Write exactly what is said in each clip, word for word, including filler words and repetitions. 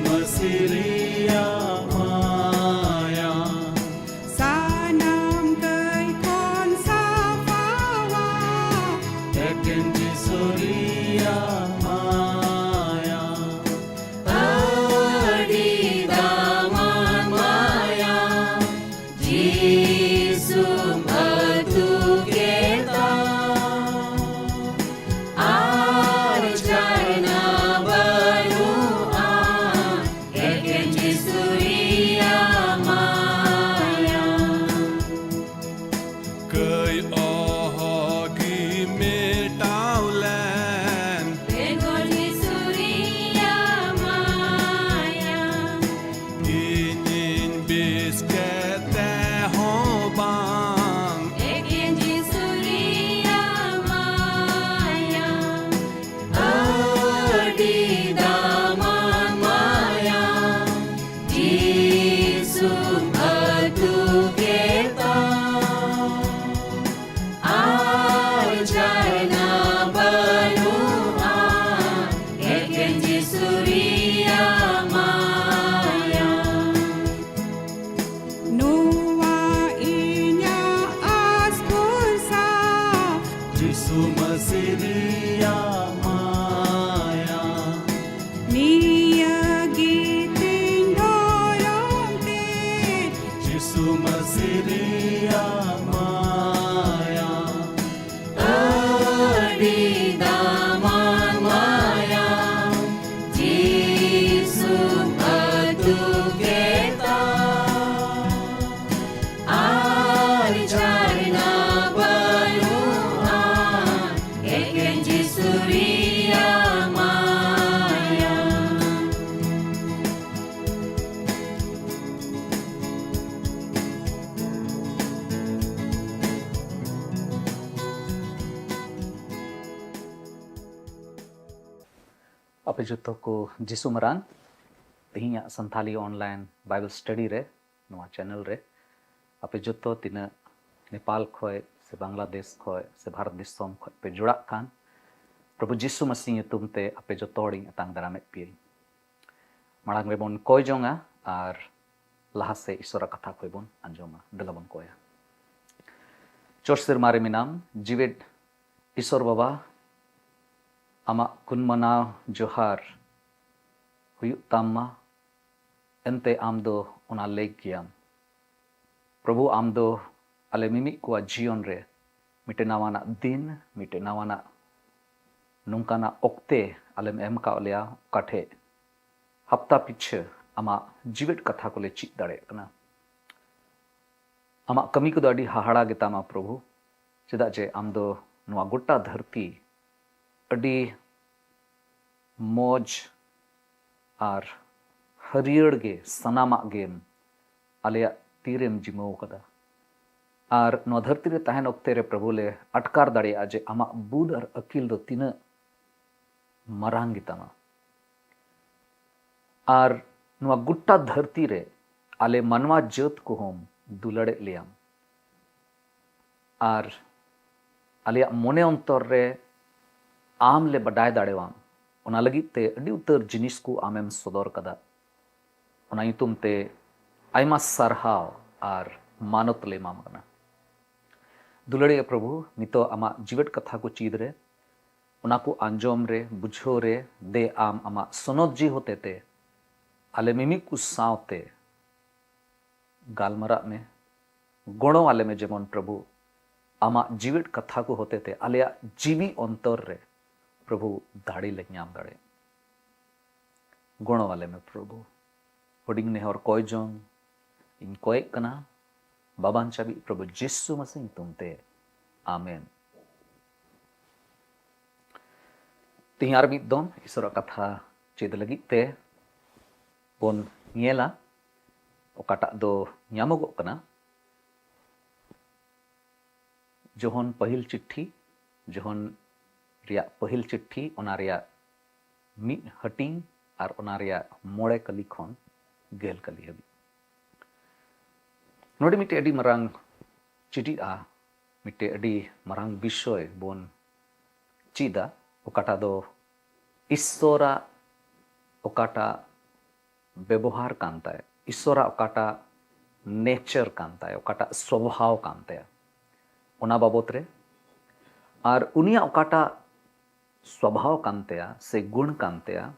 ᱢᱟᱹᱥᱤ ᱨᱮᱭᱟᱜ ᱢᱟᱭᱟ᱾ ᱥᱟᱱᱟᱢ ᱠᱟᱹᱭ ᱠᱷᱚᱱ ᱥᱟᱯᱷᱟᱣᱟ᱾ ᱮᱠᱮᱱ ᱡᱤᱥᱩ ᱨᱮᱭᱟᱜ ᱢᱟᱭᱟ᱾ ᱟᱹᱰᱤ ᱫᱟᱢᱟᱱ ᱢᱟᱭᱟ᱾ ᱡᱤᱥᱩᱢ ᱟᱹᱛᱩ ᱠᱮᱫᱟ᱾ ᱟᱨ ᱡᱷᱟᱨᱱᱟ ᱵᱟᱹᱱᱩᱜᱼᱟ᱾ ᱮᱠᱮᱱ ᱡᱤᱥᱩ ᱨᱮᱭᱟᱜ ᱢᱟᱭᱟ᱾ ᱠᱟᱹᱭ ᱚᱦᱚᱜᱤ ᱢᱮᱴᱟᱣ ᱞᱮᱱ᱾ ᱵᱮᱜᱚᱨ ᱡᱤᱥᱩ ᱨᱮᱭᱟᱜ ᱢᱟᱭᱟ᱾ ᱤᱧᱤᱧ ᱵᱮᱥ ᱠᱮᱫ ᱛᱮᱦᱚᱸ ᱵᱟᱝ᱾ ᱮᱠᱮᱱ ᱡᱤᱥᱩ ᱨᱮᱭᱟᱜ ᱢᱟᱭᱟ᱾ ᱟᱹᱰᱤ ᱫᱟᱢᱟᱱ ᱢᱟᱭᱟ᱾ ᱡᱤᱥᱩᱢ ᱟᱹᱛᱩ ᱠᱮᱫᱟ᱾ ᱟᱨ ᱡᱷᱟᱨᱱᱟ ᱵᱟᱹᱱᱩᱜᱼᱟ᱾ ᱮᱠᱮᱱ ᱡᱤᱥᱩ ᱨᱮᱭᱟᱜ ᱢᱟᱭᱟ᱾ ᱱᱚᱣᱟ ᱤᱧᱟᱜ ᱟᱥ ᱵᱷᱚᱨᱥᱟ᱾ ᱡᱤᱥᱩ ᱢᱟᱹᱥᱤ ᱨᱮᱭᱟᱜ ᱢᱟᱭᱟ᱾ ᱱᱤᱭᱟᱹ ᱜᱮ ᱛᱤᱧ ᱫᱷᱚᱨᱚᱢ ᱛᱮ᱾ ᱡᱤᱥᱩ ᱢᱟᱹᱥᱤ ᱨᱮᱭᱟᱜ ᱢᱟᱭᱟ᱾ ᱟᱹᱰᱤ ᱫᱟᱢᱟᱱ ᱢᱟᱭᱟ᱾ ᱡᱤᱥᱩᱢ ᱟᱹᱛᱩ ᱠᱮᱫᱟ᱾ ᱟᱨ ᱡᱷᱟᱨᱱᱟ ᱵᱟᱹᱱᱩᱜᱼᱟ᱾ ᱮᱠᱮᱱ ᱡᱤᱥᱩ ᱨᱮᱭᱟᱜ ᱢᱟᱭᱟ᱾ ᱟᱯᱮ ᱡᱚᱛᱚ ᱠᱚ ᱡᱤᱥᱩ ᱢᱟᱨᱟᱝ᱾ ᱛᱮᱦᱮᱧᱟᱜ ᱥᱟᱱᱛᱷᱟᱞᱤ online Bible study ᱨᱮ, ᱱᱚᱣᱟ channel ᱨᱮ, ᱟᱯᱮ ᱡᱚᱛᱚ ᱛᱤᱱᱟᱹᱜ ᱱᱮᱯᱟᱞ ᱠᱷᱚᱡ ᱥᱮ ᱵᱟᱝᱞᱟᱫᱮᱥ ᱠᱷᱚᱡ ᱥᱮ ᱵᱷᱟᱨᱚᱛ ᱫᱤᱥᱚᱢ ᱠᱷᱚᱡ ᱯᱮ ᱡᱚᱲᱟᱜ ᱠᱟᱱ, ᱯᱨᱚᱵᱷᱩ ᱡᱤᱥᱩ ᱢᱟᱹᱥᱤ ᱧᱩᱛᱩᱢ ᱛᱮ ᱟᱯᱮ ᱡᱚᱛᱚ ᱦᱚᱲᱤᱧ ᱟᱛᱟᱝ ᱫᱟᱨᱟᱢᱮᱫ ᱯᱮᱭᱟᱹᱧ᱾ ᱢᱟᱲᱟᱝ ᱨᱮᱵᱚᱱ ᱠᱚᱭ ᱡᱚᱝᱟ ᱟᱨ ᱞᱟᱦᱟ ᱥᱮᱫ ᱤᱥᱚᱨᱟᱜ ᱠᱟᱛᱷᱟ ᱠᱚᱭ ᱵᱚᱱ ᱟᱸᱡᱚᱢᱟ᱾ ᱫᱮᱞᱟ ᱵᱚᱱ ᱠᱚᱭᱟ᱾ ᱪᱚᱴ ᱥᱮᱨᱢᱟ ᱨᱮ ᱢᱮᱱᱟᱢ ᱡᱤᱣᱮᱫ ᱤᱥᱚᱨ ᱵᱟᱵᱟ, ᱟᱢᱟᱜ ᱜᱩᱱ ᱢᱟᱱᱟᱣ ᱡᱚᱦᱟᱨ ᱦᱩᱭᱩᱜ ᱛᱟᱢ ᱢᱟ᱾ ᱮᱱᱛᱮ ᱟᱢ ᱫᱚ ᱚᱱᱟ ᱞᱮᱠ ᱜᱮᱭᱟᱢ᱾ ᱯᱨᱚᱵᱷᱩ, ᱟᱢ ᱫᱚ ᱟᱞᱮ ᱢᱤᱢᱤᱫ ᱠᱚᱣᱟᱜ ᱡᱤᱭᱚᱱ ᱨᱮ ᱢᱤᱫᱴᱮᱱ ᱱᱟᱣᱟᱱᱟᱜ ᱫᱤᱱ, ᱢᱤᱫᱴᱮᱱ ᱱᱟᱣᱟᱱᱟᱜ ᱱᱚᱝᱠᱟᱱᱟᱜ ᱚᱠᱛᱮ ᱟᱞᱮᱢ ᱮᱢ ᱠᱟᱜ ᱞᱮᱭᱟ, ᱚᱠᱟ ᱴᱷᱮᱡ ᱦᱟᱯᱛᱟ ᱯᱤᱪᱷᱟᱹ ᱟᱢᱟᱜ ᱡᱤᱣᱮᱫ ᱠᱟᱛᱷᱟ ᱠᱚᱞᱮ ᱪᱮᱫ ᱫᱟᱲᱮᱭᱟᱜ ᱠᱟᱱᱟ᱾ ᱟᱢᱟᱜ ᱠᱟᱹᱢᱤ ᱠᱚᱫᱚ ᱟᱹᱰᱤ ᱦᱟᱦᱟᱲᱟ ᱜᱮᱛᱟᱢᱟ ᱯᱨᱚᱵᱷᱩ, ᱪᱮᱫᱟᱜ ᱡᱮ ᱟᱢ ᱫᱚ ᱱᱚᱣᱟ ᱜᱚᱴᱟ ᱫᱷᱟᱹᱨᱛᱤ ᱟᱹᱰᱤ ᱢᱚᱡᱽ ᱟᱨ ᱦᱟᱹᱨᱭᱟᱹᱲ ᱜᱮ ᱥᱟᱱᱟᱢᱟᱜ ᱜᱮᱢ ᱟᱞᱮᱭᱟᱜ ᱛᱤᱨᱮᱢ ᱡᱤᱢᱟᱹᱣ ᱠᱟᱫᱟ᱾ ᱟᱨ ᱱᱚᱣᱟ ᱫᱷᱟᱹᱨᱛᱤ ᱨᱮ ᱛᱟᱦᱮᱱ ᱚᱠᱛᱮ ᱨᱮ ᱯᱨᱚᱵᱷᱩ ᱞᱮ ᱟᱴᱠᱟᱨ ᱫᱟᱲᱮᱭᱟᱜᱼᱟ ᱡᱮ ᱟᱢᱟᱜ ᱵᱩᱫᱷ ᱟᱨ ᱟᱹᱠᱤᱞ ᱫᱚ ᱛᱤᱱᱟᱹᱜ ᱢᱟᱨᱟᱝ ᱜᱮᱛᱟᱢᱟ᱾ ᱟᱨ ᱱᱚᱣᱟ ᱜᱚᱴᱟ ᱫᱷᱟᱹᱨᱛᱤ ᱨᱮ ᱟᱞᱮ ᱢᱟᱱᱣᱟ ᱡᱟᱹᱛ ᱠᱚᱦᱚᱸᱢ ᱫᱩᱞᱟᱹᱲᱮᱫ ᱞᱮᱭᱟᱢ᱾ ᱟᱨ ᱟᱞᱮᱭᱟᱜ ᱢᱚᱱᱮ ᱚᱱᱛᱚᱨ ᱨᱮ ᱟᱢ ᱞᱮ ᱵᱟᱰᱟᱭ ᱫᱟᱲᱮᱣᱟᱢ, ᱚᱱᱟ ᱞᱟᱹᱜᱤᱫ ᱛᱮ ᱟᱹᱰᱤ ᱩᱛᱟᱹᱨ ᱡᱤᱱᱤᱥ ᱠᱚ ᱟᱢᱮᱢ ᱥᱚᱫᱚᱨ ᱠᱟᱫᱟ᱾ ᱚᱱᱟ ᱧᱩᱛᱩᱢ ᱛᱮ ᱟᱭᱢᱟ ᱥᱟᱨᱦᱟᱣ ᱟᱨ ᱢᱟᱱᱚᱛ ᱞᱮ ᱮᱢᱟᱢ ᱠᱟᱱᱟ᱾ ᱫᱩᱞᱟᱹᱲᱤᱭᱟᱹ ᱯᱨᱚᱵᱷᱩ, ᱱᱤᱛᱚᱜ ᱟᱢᱟᱜ ᱡᱤᱣᱮᱫ ᱠᱟᱛᱷᱟ ᱠᱚ ᱪᱮᱫ ᱨᱮ, ᱚᱱᱟ ᱠᱚ ᱟᱸᱡᱚᱢ ᱨᱮ, ᱵᱩᱡᱷᱟᱹᱣ ᱨᱮ, ᱫᱮ ᱟᱢ ᱟᱢᱟᱜ ᱥᱚᱱᱚᱛ ᱡᱤᱣᱤ ᱦᱚᱛᱮ ᱛᱮ ᱟᱞᱮ ᱢᱤᱢᱤᱫ ᱠᱚ ᱥᱟᱶᱛᱮ ᱜᱟᱞᱢᱟᱨᱟᱜ ᱢᱮ, ᱜᱚᱲᱚ ᱟᱞᱮ ᱢᱮ, ᱡᱮᱢᱚᱱ ᱯᱨᱚᱵᱷᱩ ᱟᱢᱟᱜ ᱡᱤᱣᱮᱫ ᱠᱟᱛᱷᱟ ᱠᱚ ᱦᱚᱛᱮ ᱛᱮ ᱟᱞᱮᱭᱟᱜ ᱡᱤᱣᱤ ᱚᱱᱛᱚᱨ ᱨᱮ ᱯᱨᱚᱵᱷᱩ ᱫᱟᱲᱮ ᱞᱮ ᱧᱟᱢ ᱫᱟᱲᱮᱭᱟᱜ᱾ ᱜᱚᱲᱚ ᱟᱞᱮ ᱢᱮ ᱯᱨᱚᱵᱷᱩ᱾ ᱦᱩᱰᱤᱧ ᱱᱮᱦᱚᱨ ᱠᱚᱭ ᱡᱚᱝ ᱤᱧ ᱠᱚᱭᱮᱜ ᱠᱟᱱᱟ ᱵᱟᱵᱟᱱ ᱪᱟᱵᱤᱡ ᱯᱨᱚᱵᱷᱩ ᱡᱤᱥᱩ ᱢᱟᱥᱤ ᱧᱩᱛᱩᱢ ᱛᱮ, ᱟᱢᱮᱱ᱾ ᱛᱮᱦᱮᱧ ᱟᱨ ᱢᱤᱫ ᱫᱚᱢ ᱤᱥᱚᱨᱟᱜ ᱠᱟᱛᱷᱟ ᱪᱮᱫ ᱞᱟᱹᱜᱤᱫ ᱛᱮ ᱵᱚᱱ ᱧᱮᱞᱟ, ᱚᱠᱟᱴᱟᱜ ᱫᱚ ᱧᱟᱢᱚᱜᱚᱜ ᱠᱟᱱᱟ ᱡᱚᱦᱚᱱ ᱯᱟᱹᱦᱤᱞ ᱪᱤᱴᱷᱤ, ᱡᱚᱦᱚᱱ ᱨᱮᱭᱟᱜ ᱯᱟᱹᱦᱤᱞ ᱪᱤᱴᱷᱤ, ᱚᱱᱟ ᱨᱮᱭᱟᱜ ᱢᱤᱫ ᱦᱟᱹᱴᱤᱧ ᱟᱨ ᱚᱱᱟ ᱨᱮᱭᱟᱜ ᱢᱚᱬᱮ ᱠᱟᱹᱞᱤ ᱠᱷᱚᱱ ᱜᱮᱞ ᱠᱟᱹᱞᱤ ᱦᱟᱹᱵᱤᱡ᱾ ᱱᱚᱰᱮ ᱢᱤᱫᱴᱮᱡ ᱟᱹᱰᱤ ᱢᱟᱨᱟᱝ ᱪᱤᱴᱷᱤᱜᱼᱟ, ᱢᱤᱫᱴᱮᱡ ᱟᱹᱰᱤ ᱢᱟᱨᱟᱝ ᱵᱤᱥᱚᱭ ᱵᱚᱱ ᱪᱮᱫᱟ, ᱚᱠᱟᱴᱟᱜ ᱫᱚ ᱤᱥᱥᱚᱨᱟᱜ ᱚᱠᱟᱴᱟᱜ ᱵᱮᱵᱚᱦᱟᱨ ᱠᱟᱱ ᱛᱟᱭ, ᱤᱥᱥᱚᱨᱟᱜ ᱚᱠᱟᱴᱟᱜ ᱱᱮᱪᱟᱨ ᱠᱟᱱ ᱛᱟᱭ, ᱚᱠᱟᱴᱟᱜ ᱥᱚᱵᱷᱟᱣ ᱠᱟᱱ ᱛᱟᱭᱟ, ᱚᱱᱟ ᱵᱟᱵᱚᱛ ᱨᱮ, ᱟᱨ ᱩᱱᱤᱭᱟᱜ ᱚᱠᱟᱴᱟᱜ ᱥᱚᱵᱷᱟᱣ ᱠᱟᱱ ᱛᱟᱭᱟ ᱥᱮ ᱜᱩᱱ ᱠᱟᱱ ᱛᱟᱭᱟ,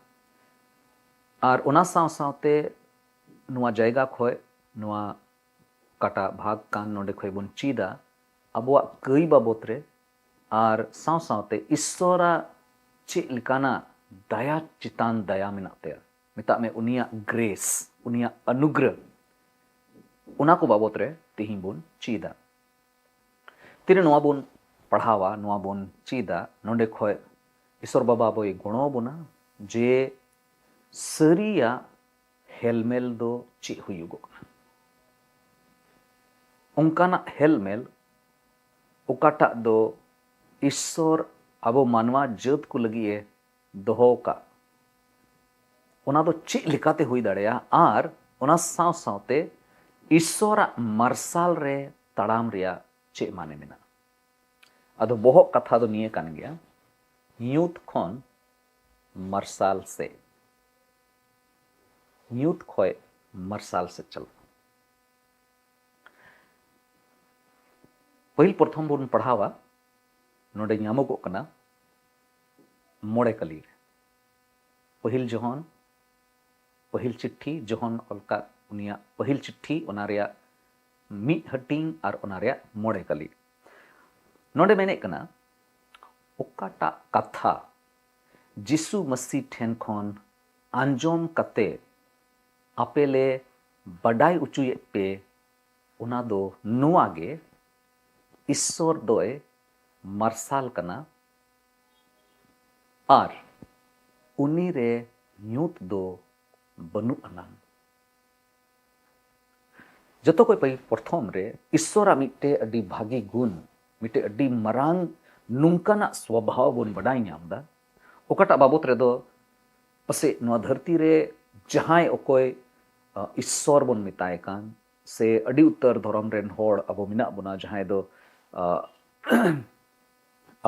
ᱟᱨ ᱚᱱᱟ ᱥᱟᱶ ᱥᱟᱶᱛᱮ ᱱᱚᱣᱟ ᱡᱟᱭᱜᱟ ᱠᱷᱚᱱ, ᱱᱚᱣᱟ ᱚᱠᱟᱴᱟᱜ ᱵᱷᱟᱜᱽ ᱠᱟᱱ, ᱱᱚᱰᱮ ᱠᱷᱚᱱ ᱵᱚᱱ ᱪᱮᱫᱟ ᱟᱵᱚᱣᱟᱜ ᱠᱟᱹᱭ ᱵᱟᱵᱚᱛ ᱨᱮ, ᱟᱨ ᱥᱟᱶ ᱥᱟᱶᱛᱮ ᱤᱥᱥᱚᱨᱟᱜ ᱪᱮᱫ ᱞᱮᱠᱟᱱᱟᱜ ᱫᱟᱭᱟ ᱪᱮᱛᱟᱱ ᱫᱟᱭᱟ ᱢᱮᱱᱟᱜ ᱛᱟᱭᱟ, ᱢᱮᱛᱟᱜ ᱢᱮ ᱩᱱᱤᱭᱟᱜ ᱜᱨᱮᱥ, ᱩᱱᱤᱭᱟᱜ ᱚᱱᱩᱜᱨᱚᱦ, ᱚᱱᱟ ᱠᱚ ᱵᱟᱵᱚᱛ ᱨᱮ ᱛᱮᱦᱮᱧ ᱵᱚᱱ ᱪᱮᱫᱟ᱾ ᱛᱤᱨᱮ ᱱᱚᱣᱟ ᱵᱚᱱ ᱯᱟᱲᱦᱟᱣᱟ, ᱱᱚᱣᱟ ᱵᱚᱱ ᱪᱮᱫᱟ, ᱱᱚᱰᱮ ᱠᱷᱚᱱ ᱤᱥᱥᱚᱨ ᱵᱟᱵᱟ ᱟᱵᱚᱭ ᱜᱚᱲᱚ ᱟᱵᱚᱱᱟ ᱡᱮ ᱥᱟᱹᱨᱤᱭᱟᱜ ᱦᱮᱞᱢᱮᱞ ᱫᱚ ᱪᱮᱫ ᱦᱩᱭᱩᱜᱚᱜ ᱠᱟᱱᱟ᱾ ᱚᱱᱠᱟᱱᱟᱜ ᱦᱮᱞᱢᱮᱞ ᱚᱠᱟᱴᱟᱜ ᱫᱚ ᱤᱥᱥᱚᱨ ᱟᱵᱚ ᱢᱟᱱᱣᱟ ᱡᱟᱹᱛ ᱠᱚ ᱞᱟᱹᱜᱤᱫ ᱮ ᱫᱚᱦᱚ ᱟᱠᱟᱫ, ᱚᱱᱟ ᱫᱚ ᱪᱮᱫ ᱞᱮᱠᱟᱛᱮ ᱦᱩᱭ ᱫᱟᱲᱮᱭᱟᱜᱼᱟ, ᱟᱨ ᱚᱱᱟ ᱥᱟᱶ ᱥᱟᱶᱛᱮ ᱤᱥᱥᱚᱨᱟᱜ ᱢᱟᱨᱥᱟᱞ ᱨᱮ ᱛᱟᱲᱟᱢ ᱨᱮᱭᱟᱜ ᱪᱮᱫ ᱢᱟᱱᱮ ᱢᱮᱱᱟᱜᱼᱟ? ᱟᱫᱚ ᱵᱚᱦᱚᱜ ᱠᱟᱛᱷᱟ ᱫᱚ ᱱᱤᱭᱟᱹ ᱠᱟᱱ ᱜᱮᱭᱟ, ᱧᱩᱛ ᱠᱷᱚᱱ ᱢᱟᱨᱥᱟᱞ ᱥᱮᱫ, ᱧᱩᱛ ᱠᱷᱚᱱ ᱢᱟᱨᱥᱟᱞ ᱥᱮᱫ ᱪᱟᱞᱟᱜ᱾ ᱯᱟᱹᱦᱤᱞ ᱯᱨᱚᱛᱷᱚᱢ ᱵᱚᱱ ᱯᱟᱲᱦᱟᱣᱟ, ᱱᱚᱰᱮ ᱧᱟᱢᱚᱜᱚᱜ ᱠᱟᱱᱟ ᱢᱚᱬᱮ ᱠᱟᱹᱞᱤ ᱨᱮ᱾ ᱯᱟᱹᱦᱤᱞ ᱡᱚᱦᱚᱱ, ᱯᱟᱹᱦᱤᱞ ᱪᱤᱴᱷᱤ, ᱡᱚᱦᱚᱱ ᱚᱞ ᱠᱟᱜ ᱩᱱᱤᱭᱟᱜ ᱯᱟᱹᱦᱤᱞ ᱪᱤᱴᱷᱤ, ᱚᱱᱟ ᱨᱮᱭᱟᱜ ᱢᱤᱫ ᱦᱟᱹᱴᱤᱧ ᱟᱨ ᱚᱱᱟ ᱨᱮᱭᱟᱜ ᱢᱚᱬᱮ ᱠᱟᱹᱞᱤ᱾ ᱱᱚᱰᱮ ᱢᱮᱱᱮᱫ ᱠᱟᱱᱟ, ᱚᱠᱟᱴᱟᱜ ᱠᱟᱛᱷᱟ ᱡᱤᱥᱩ ᱢᱟᱹᱥᱤ ᱴᱷᱮᱱ ᱠᱷᱚᱱ ᱟᱸᱡᱚᱢ ᱠᱟᱛᱮ ᱟᱯᱮ ᱞᱮ ᱵᱟᱰᱟᱭ ᱚᱪᱚᱭᱮᱫ ᱯᱮ, ᱚᱱᱟ ᱫᱚ ᱱᱚᱣᱟ ᱜᱮ, ᱤᱥᱥᱚᱨ ᱫᱚᱭ ᱢᱟᱨᱥᱟᱞ ᱠᱟᱱᱟ ᱟᱨ ᱩᱱᱤ ᱨᱮ ᱧᱩᱛ ᱫᱚ ᱵᱟᱹᱱᱩᱜ ᱟᱱᱟᱝ᱾ ᱡᱚᱛᱚ ᱠᱷᱚᱱ ᱯᱟᱹᱦᱤᱞ ᱯᱨᱚᱛᱷᱚᱢ ᱨᱮ ᱤᱥᱥᱚᱨᱟᱜ ᱢᱤᱫᱴᱮᱡ ᱟᱹᱰᱤ ᱵᱷᱟᱹᱜᱤ ᱜᱩᱱ, ᱢᱤᱫᱴᱮᱡ ᱟᱹᱰᱤ ᱢᱟᱨᱟᱝ ᱱᱚᱝᱠᱟᱱᱟᱜ ᱥᱣᱚᱵᱷᱟᱣ ᱵᱚᱱ ᱵᱟᱰᱟᱭ ᱧᱟᱢ ᱮᱫᱟ, ᱚᱠᱟᱴᱟᱜ ᱵᱟᱵᱚᱛ ᱨᱮᱫᱚ ᱯᱟᱥᱮᱡ ᱱᱚᱣᱟ ᱫᱷᱟᱹᱨᱛᱤ ᱨᱮ ᱡᱟᱦᱟᱸᱭ ᱚᱠᱚᱭ, ᱟ, ᱤᱥᱥᱚᱨ ᱵᱚᱱ ᱢᱮᱛᱟᱭ ᱠᱟᱱ, ᱥᱮ ᱟᱹᱰᱤ ᱩᱛᱟᱹᱨ ᱫᱷᱚᱨᱚᱢ ᱨᱮᱱ ᱦᱚᱲ ᱟᱵᱚ ᱢᱮᱱᱟᱜ ᱵᱚᱱᱟ, ᱡᱟᱦᱟᱸᱭ ᱫᱚ, ᱟ,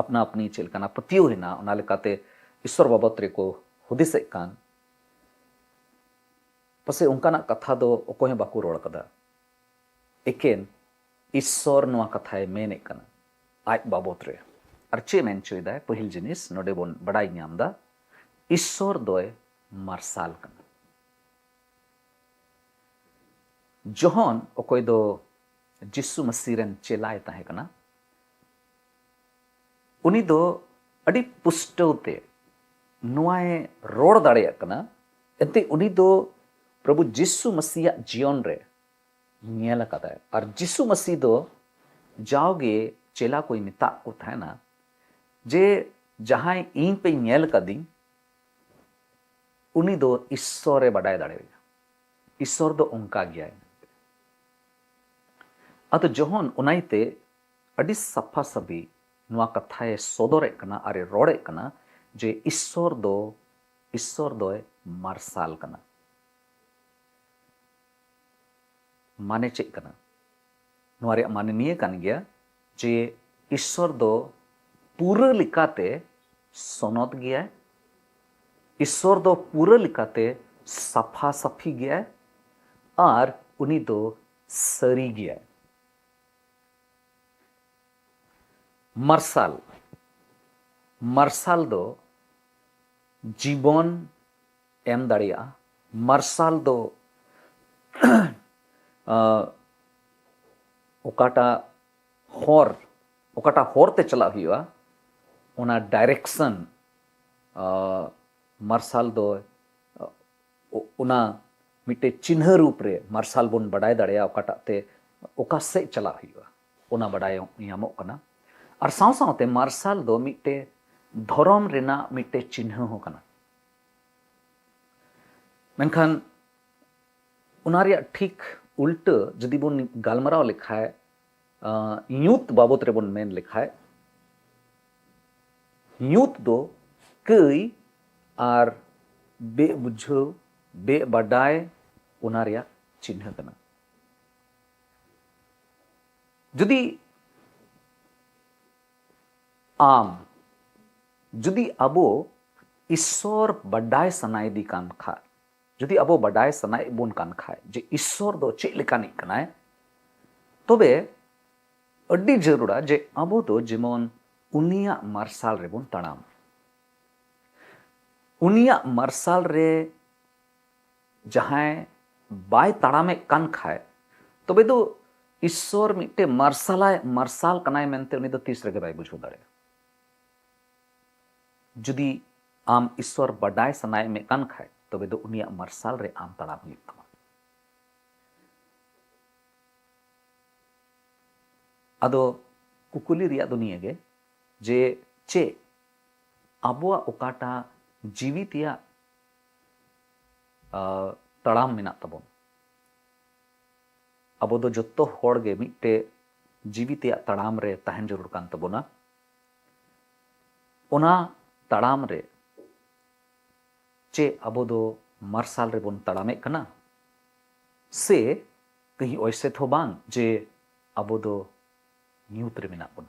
ᱟᱯᱱᱟ ᱟᱯᱱᱤ ᱪᱮᱫ ᱞᱮᱠᱟᱱᱟᱜ ᱯᱟᱹᱛᱭᱟᱹᱣ ᱦᱮᱱᱟᱜ, ᱚᱱᱟ ᱞᱮᱠᱟᱛᱮ ᱤᱥᱥᱚᱨ ᱵᱟᱵᱚᱛ ᱨᱮᱠᱚ ᱦᱩᱫᱤᱥᱮᱫ ᱠᱟᱱ, ᱯᱟᱥᱮᱡ ᱚᱱᱠᱟᱱᱟᱜ ᱠᱟᱛᱷᱟ ᱫᱚ ᱚᱠᱚᱭ ᱦᱚᱸ ᱵᱟᱠᱚ ᱨᱚᱲ ᱠᱟᱫᱟ᱾ ᱮᱠᱮᱱ ᱤᱥᱥᱚᱨ ᱱᱚᱣᱟ ᱠᱟᱛᱷᱟᱭ ᱢᱮᱱᱮᱫ ᱠᱟᱱᱟ ᱟᱡ ᱵᱟᱵᱚᱛ ᱨᱮ᱾ ᱟᱨ ᱪᱮᱫ ᱢᱮᱱ ᱦᱚᱪᱚᱭᱮᱫᱟᱭ? ᱯᱟᱹᱦᱤᱞ ᱡᱤᱱᱤᱥ ᱱᱚᱰᱮ ᱵᱚᱱ ᱵᱟᱰᱟᱭ ᱧᱟᱢ ᱮᱫᱟ, ᱤᱥᱥᱚᱨ ᱫᱚᱭ ᱢᱟᱨᱥᱟᱞ ᱠᱟᱱᱟ᱾ ᱡᱚᱦᱚᱱ, ᱚᱠᱚᱭ ᱫᱚ ᱡᱤᱥᱩ ᱢᱟᱹᱥᱤ ᱨᱮᱱ ᱪᱮᱞᱟᱭ ᱛᱟᱦᱮᱸ ᱠᱟᱱᱟ, ᱩᱱᱤ ᱫᱚ ᱟᱹᱰᱤ ᱯᱩᱥᱴᱟᱹᱣ ᱛᱮ ᱱᱚᱣᱟᱭ ᱨᱚᱲ ᱫᱟᱲᱮᱭᱟᱜ ᱠᱟᱱᱟ᱾ ᱮᱱᱛᱮ ᱩᱱᱤ ᱫᱚ ᱯᱨᱚᱵᱷᱩ ᱡᱤᱥᱩ ᱢᱟᱹᱥᱤᱭᱟᱜ ᱡᱤᱭᱚᱱ ᱨᱮ ᱧᱮᱞ ᱟᱠᱟᱫᱟᱭ᱾ ᱟᱨ ᱡᱤᱥᱩ ᱢᱟᱹᱥᱤ ᱫᱚ ᱡᱟᱣᱜᱮ ᱪᱮᱞᱟ ᱠᱚᱭ ᱢᱮᱛᱟᱜ ᱠᱚ ᱛᱟᱦᱮᱱᱟ ᱡᱮ, "ᱡᱟᱦᱟᱸᱭ ᱤᱧ ᱯᱮ ᱧᱮᱞ ᱠᱟᱫᱤᱧ, ᱩᱱᱤ ᱫᱚ ᱤᱥᱥᱚᱨᱮ ᱵᱟᱰᱟᱭ ᱫᱟᱲᱮᱭᱟᱜᱼᱟ, ᱤᱥᱥᱚᱨ ᱫᱚ ᱚᱱᱠᱟ ᱜᱮᱭᱟᱭ᱾" ᱟᱫᱚ ᱡᱚᱦᱚᱱ ᱚᱱᱟᱭᱛᱮ ᱟᱹᱰᱤ ᱥᱟᱯᱷᱟ ᱥᱟᱹᱯᱷᱤ ᱱᱚᱣᱟ ᱠᱟᱛᱷᱟᱭ ᱥᱚᱫᱚᱨᱮᱫ ᱠᱟᱱᱟ ᱟᱨᱮ ᱨᱚᱲᱮᱫ ᱠᱟᱱᱟ ᱡᱮ ᱤᱥᱥᱚᱨ ᱫᱚ, ᱤᱥᱥᱚᱨ ᱫᱚᱭ ᱢᱟᱨᱥᱟᱞ ᱠᱟᱱᱟ᱾ ᱢᱟᱱᱮ ᱪᱮᱫ ᱠᱟᱱᱟ? ᱱᱚᱣᱟ ᱨᱮᱭᱟᱜ ᱢᱟᱱᱮ ᱱᱤᱭᱟᱹ ᱠᱟᱱ ᱜᱮᱭᱟ ᱡᱮ ᱤᱥᱥᱚᱨ ᱫᱚ ᱯᱩᱨᱟᱹ ᱞᱮᱠᱟᱛᱮ ᱥᱚᱱᱚᱛ ᱜᱮᱭᱟᱭ, ᱤᱥᱥᱚᱨ ᱫᱚ ᱯᱩᱨᱟᱹ ᱞᱮᱠᱟᱛᱮ ᱥᱟᱯᱷᱟ ᱥᱟᱹᱯᱷᱤ ᱜᱮᱭᱟᱭ, ᱟᱨ ᱩᱱᱤ ᱫᱚ ᱥᱟᱹᱨᱤ ᱜᱮᱭᱟᱭ᱾ ᱢᱟᱨᱥᱟᱞ, ᱢᱟᱨᱥᱟᱞ ᱫᱚ ᱡᱤᱵᱚᱱ ᱮᱢ ᱫᱟᱲᱮᱭᱟᱜᱼᱟ᱾ ᱢᱟᱨᱥᱟᱞ ᱫᱚ ᱟᱸ, ᱚᱠᱟᱴᱟᱜ ᱦᱚᱨ, ᱚᱠᱟᱴᱟᱜ ᱦᱚᱨ ᱛᱮ ᱪᱟᱞᱟᱜ ᱦᱩᱭᱩᱜᱼᱟ, ᱚᱱᱟ ᱰᱟᱭᱨᱮᱠᱥᱚᱱ, ᱟᱸ, ᱢᱟᱨᱥᱟᱞ ᱫᱚ, ᱟᱸ, ᱚ-, ᱚᱱᱟ ᱢᱤᱫᱴᱮᱡ ᱪᱤᱱᱦᱟᱹ ᱨᱩᱯ ᱨᱮ ᱢᱟᱨᱥᱟᱞ ᱵᱚᱱ ᱵᱟᱰᱟᱭ ᱫᱟᱲᱮᱭᱟᱜᱼᱟ, ᱚᱠᱟᱴᱟᱜ ᱛᱮ ᱚᱠᱟ ᱥᱮᱫ ᱪᱟᱞᱟᱜ ᱦᱩᱭᱩᱜᱼᱟ, ᱚᱱᱟ ᱵᱟᱰᱟᱭ ᱧᱟᱢᱚᱜ ᱠᱟᱱᱟ᱾ ᱟᱨ ᱥᱟᱶ ᱥᱟᱶᱛᱮ ᱢᱟᱨᱥᱟᱞ ᱫᱚ ᱢᱤᱫᱴᱮᱡ ᱫᱷᱚᱨᱚᱢ ᱨᱮᱱᱟᱜ ᱢᱤᱫᱴᱮᱡ ᱪᱤᱱᱦᱟᱹ ᱦᱚᱸ ᱠᱟᱱᱟ᱾ ᱢᱮᱱᱠᱷᱟᱱ ᱚᱱᱟ ᱨᱮᱭᱟᱜ ᱴᱷᱤᱠ ᱩᱞᱴᱟᱹ ᱡᱩᱫᱤ ᱵᱚᱱ ᱜᱟᱞᱢᱟᱨᱟᱣ ᱞᱮᱠᱷᱟᱡ, ᱟᱸ, ᱧᱩᱛ ᱵᱟᱵᱚᱛ ᱨᱮᱵᱚᱱ ᱢᱮᱱ ᱞᱮᱠᱷᱟᱡ, ᱧᱩᱛ ᱫᱚ ᱠᱟᱹᱭ ᱟᱨ ᱵᱮᱵᱩᱡᱷᱟᱹᱣ, ᱵᱮᱵᱟᱰᱟᱭ, ᱚᱱᱟ ᱨᱮᱭᱟᱜ ᱪᱤᱱᱦᱟᱹ ᱠᱟᱱᱟ᱾ ᱡᱩᱫᱤ ᱟᱢ, ᱡᱩᱫᱤ ᱟᱵᱚ ᱤᱥᱥᱚᱨ ᱵᱟᱰᱟᱭ ᱥᱟᱱᱟᱭᱮᱫᱤ ᱠᱟᱱ ᱠᱷᱟᱡ, ᱡᱩᱫᱤ ᱟᱵᱚ ᱵᱟᱰᱟᱭ ᱥᱟᱱᱟᱭᱮᱫ ᱵᱚᱱ ᱠᱟᱱ ᱠᱷᱟᱡ ᱡᱮ ᱤᱥᱥᱚᱨ ᱫᱚ ᱪᱮᱫ ᱞᱮᱠᱟᱱᱤᱡ ᱠᱟᱱᱟᱭ, ᱛᱚᱵᱮ ᱟᱹᱰᱤ ᱡᱟᱹᱨᱩᱲᱟ ᱡᱮ ᱟᱵᱚ ᱫᱚ ᱡᱮᱢᱚᱱ ᱩᱱᱤᱭᱟᱜ ᱢᱟᱨᱥᱟᱞ ᱨᱮᱵᱚᱱ ᱛᱟᱲᱟᱢ᱾ ᱩᱱᱤᱭᱟᱜ ᱢᱟᱨᱥᱟᱞ ᱨᱮ ᱡᱟᱦᱟᱸᱭ ᱵᱟᱭ ᱛᱟᱲᱟᱢᱮᱫ ᱠᱟᱱ ᱠᱷᱟᱡ, ᱛᱚᱵᱮ ᱫᱚ ᱤᱥᱥᱚᱨ ᱢᱤᱫᱴᱮᱱ ᱢᱟᱨᱥᱟᱞᱟᱭ, ᱢᱟᱨᱥᱟᱞ ᱠᱟᱱᱟᱭ ᱢᱮᱱᱛᱮ ᱩᱱᱤ ᱫᱚ ᱛᱤᱥ ᱨᱮᱜᱮ ᱵᱟᱭ ᱵᱩᱡᱷᱟᱹᱣ ᱫᱟᱲᱮᱭᱟᱜᱼᱟ᱾ ᱡᱩᱫᱤ ᱟᱢ ᱤᱥᱥᱚᱨ ᱵᱟᱰᱟᱭ ᱥᱟᱱᱟᱭᱮᱫ ᱢᱮ ᱠᱟᱱ ᱠᱷᱟᱡ, ᱛᱚᱵᱮ ᱫᱚ ᱩᱱᱤᱭᱟᱜ ᱢᱟᱨᱥᱟᱞ ᱨᱮ ᱟᱢ ᱛᱟᱲᱟᱢ ᱦᱩᱭᱩᱜ ᱛᱟᱢᱟ᱾ ᱟᱫᱚ ᱠᱩᱠᱞᱤ ᱨᱮᱭᱟᱜ ᱫᱚ ᱱᱤᱭᱟᱹ ᱜᱮ ᱡᱮ ᱪᱮᱫ ᱟᱵᱚᱣᱟᱜ ᱚᱠᱟᱴᱟᱜ ᱡᱤᱣᱤ ᱛᱮᱭᱟᱜ, ᱟ, ᱛᱟᱲᱟᱢ ᱢᱮᱱᱟᱜ ᱛᱟᱵᱚᱱ? ᱟᱵᱚ ᱫᱚ ᱡᱚᱛᱚ ᱦᱚᱲ ᱜᱮ ᱢᱤᱫᱴᱮᱡ ᱡᱤᱣᱤ ᱛᱮᱭᱟᱜ ᱛᱟᱲᱟᱢ ᱨᱮ ᱛᱟᱦᱮᱱ ᱡᱟᱹᱨᱩᱲ ᱠᱟᱱ ᱛᱟᱵᱚᱱᱟ᱾ ᱚᱱᱟ ᱛᱟᱲᱟᱢ ᱨᱮ ᱪᱮᱫ ᱟᱵᱚ ᱫᱚ ᱢᱟᱨᱥᱟᱞ ᱨᱮᱵᱚᱱ ᱛᱟᱲᱟᱢᱮᱫ ᱠᱟᱱᱟ, ᱥᱮ ᱠᱟᱹᱦᱤ ᱚᱭᱥᱮ ᱛᱷᱚ ᱵᱟᱝ ᱡᱮ ᱟᱵᱚ ᱫᱚ ᱧᱩᱛ ᱨᱮ ᱢᱮᱱᱟᱜ ᱵᱚᱱᱟ?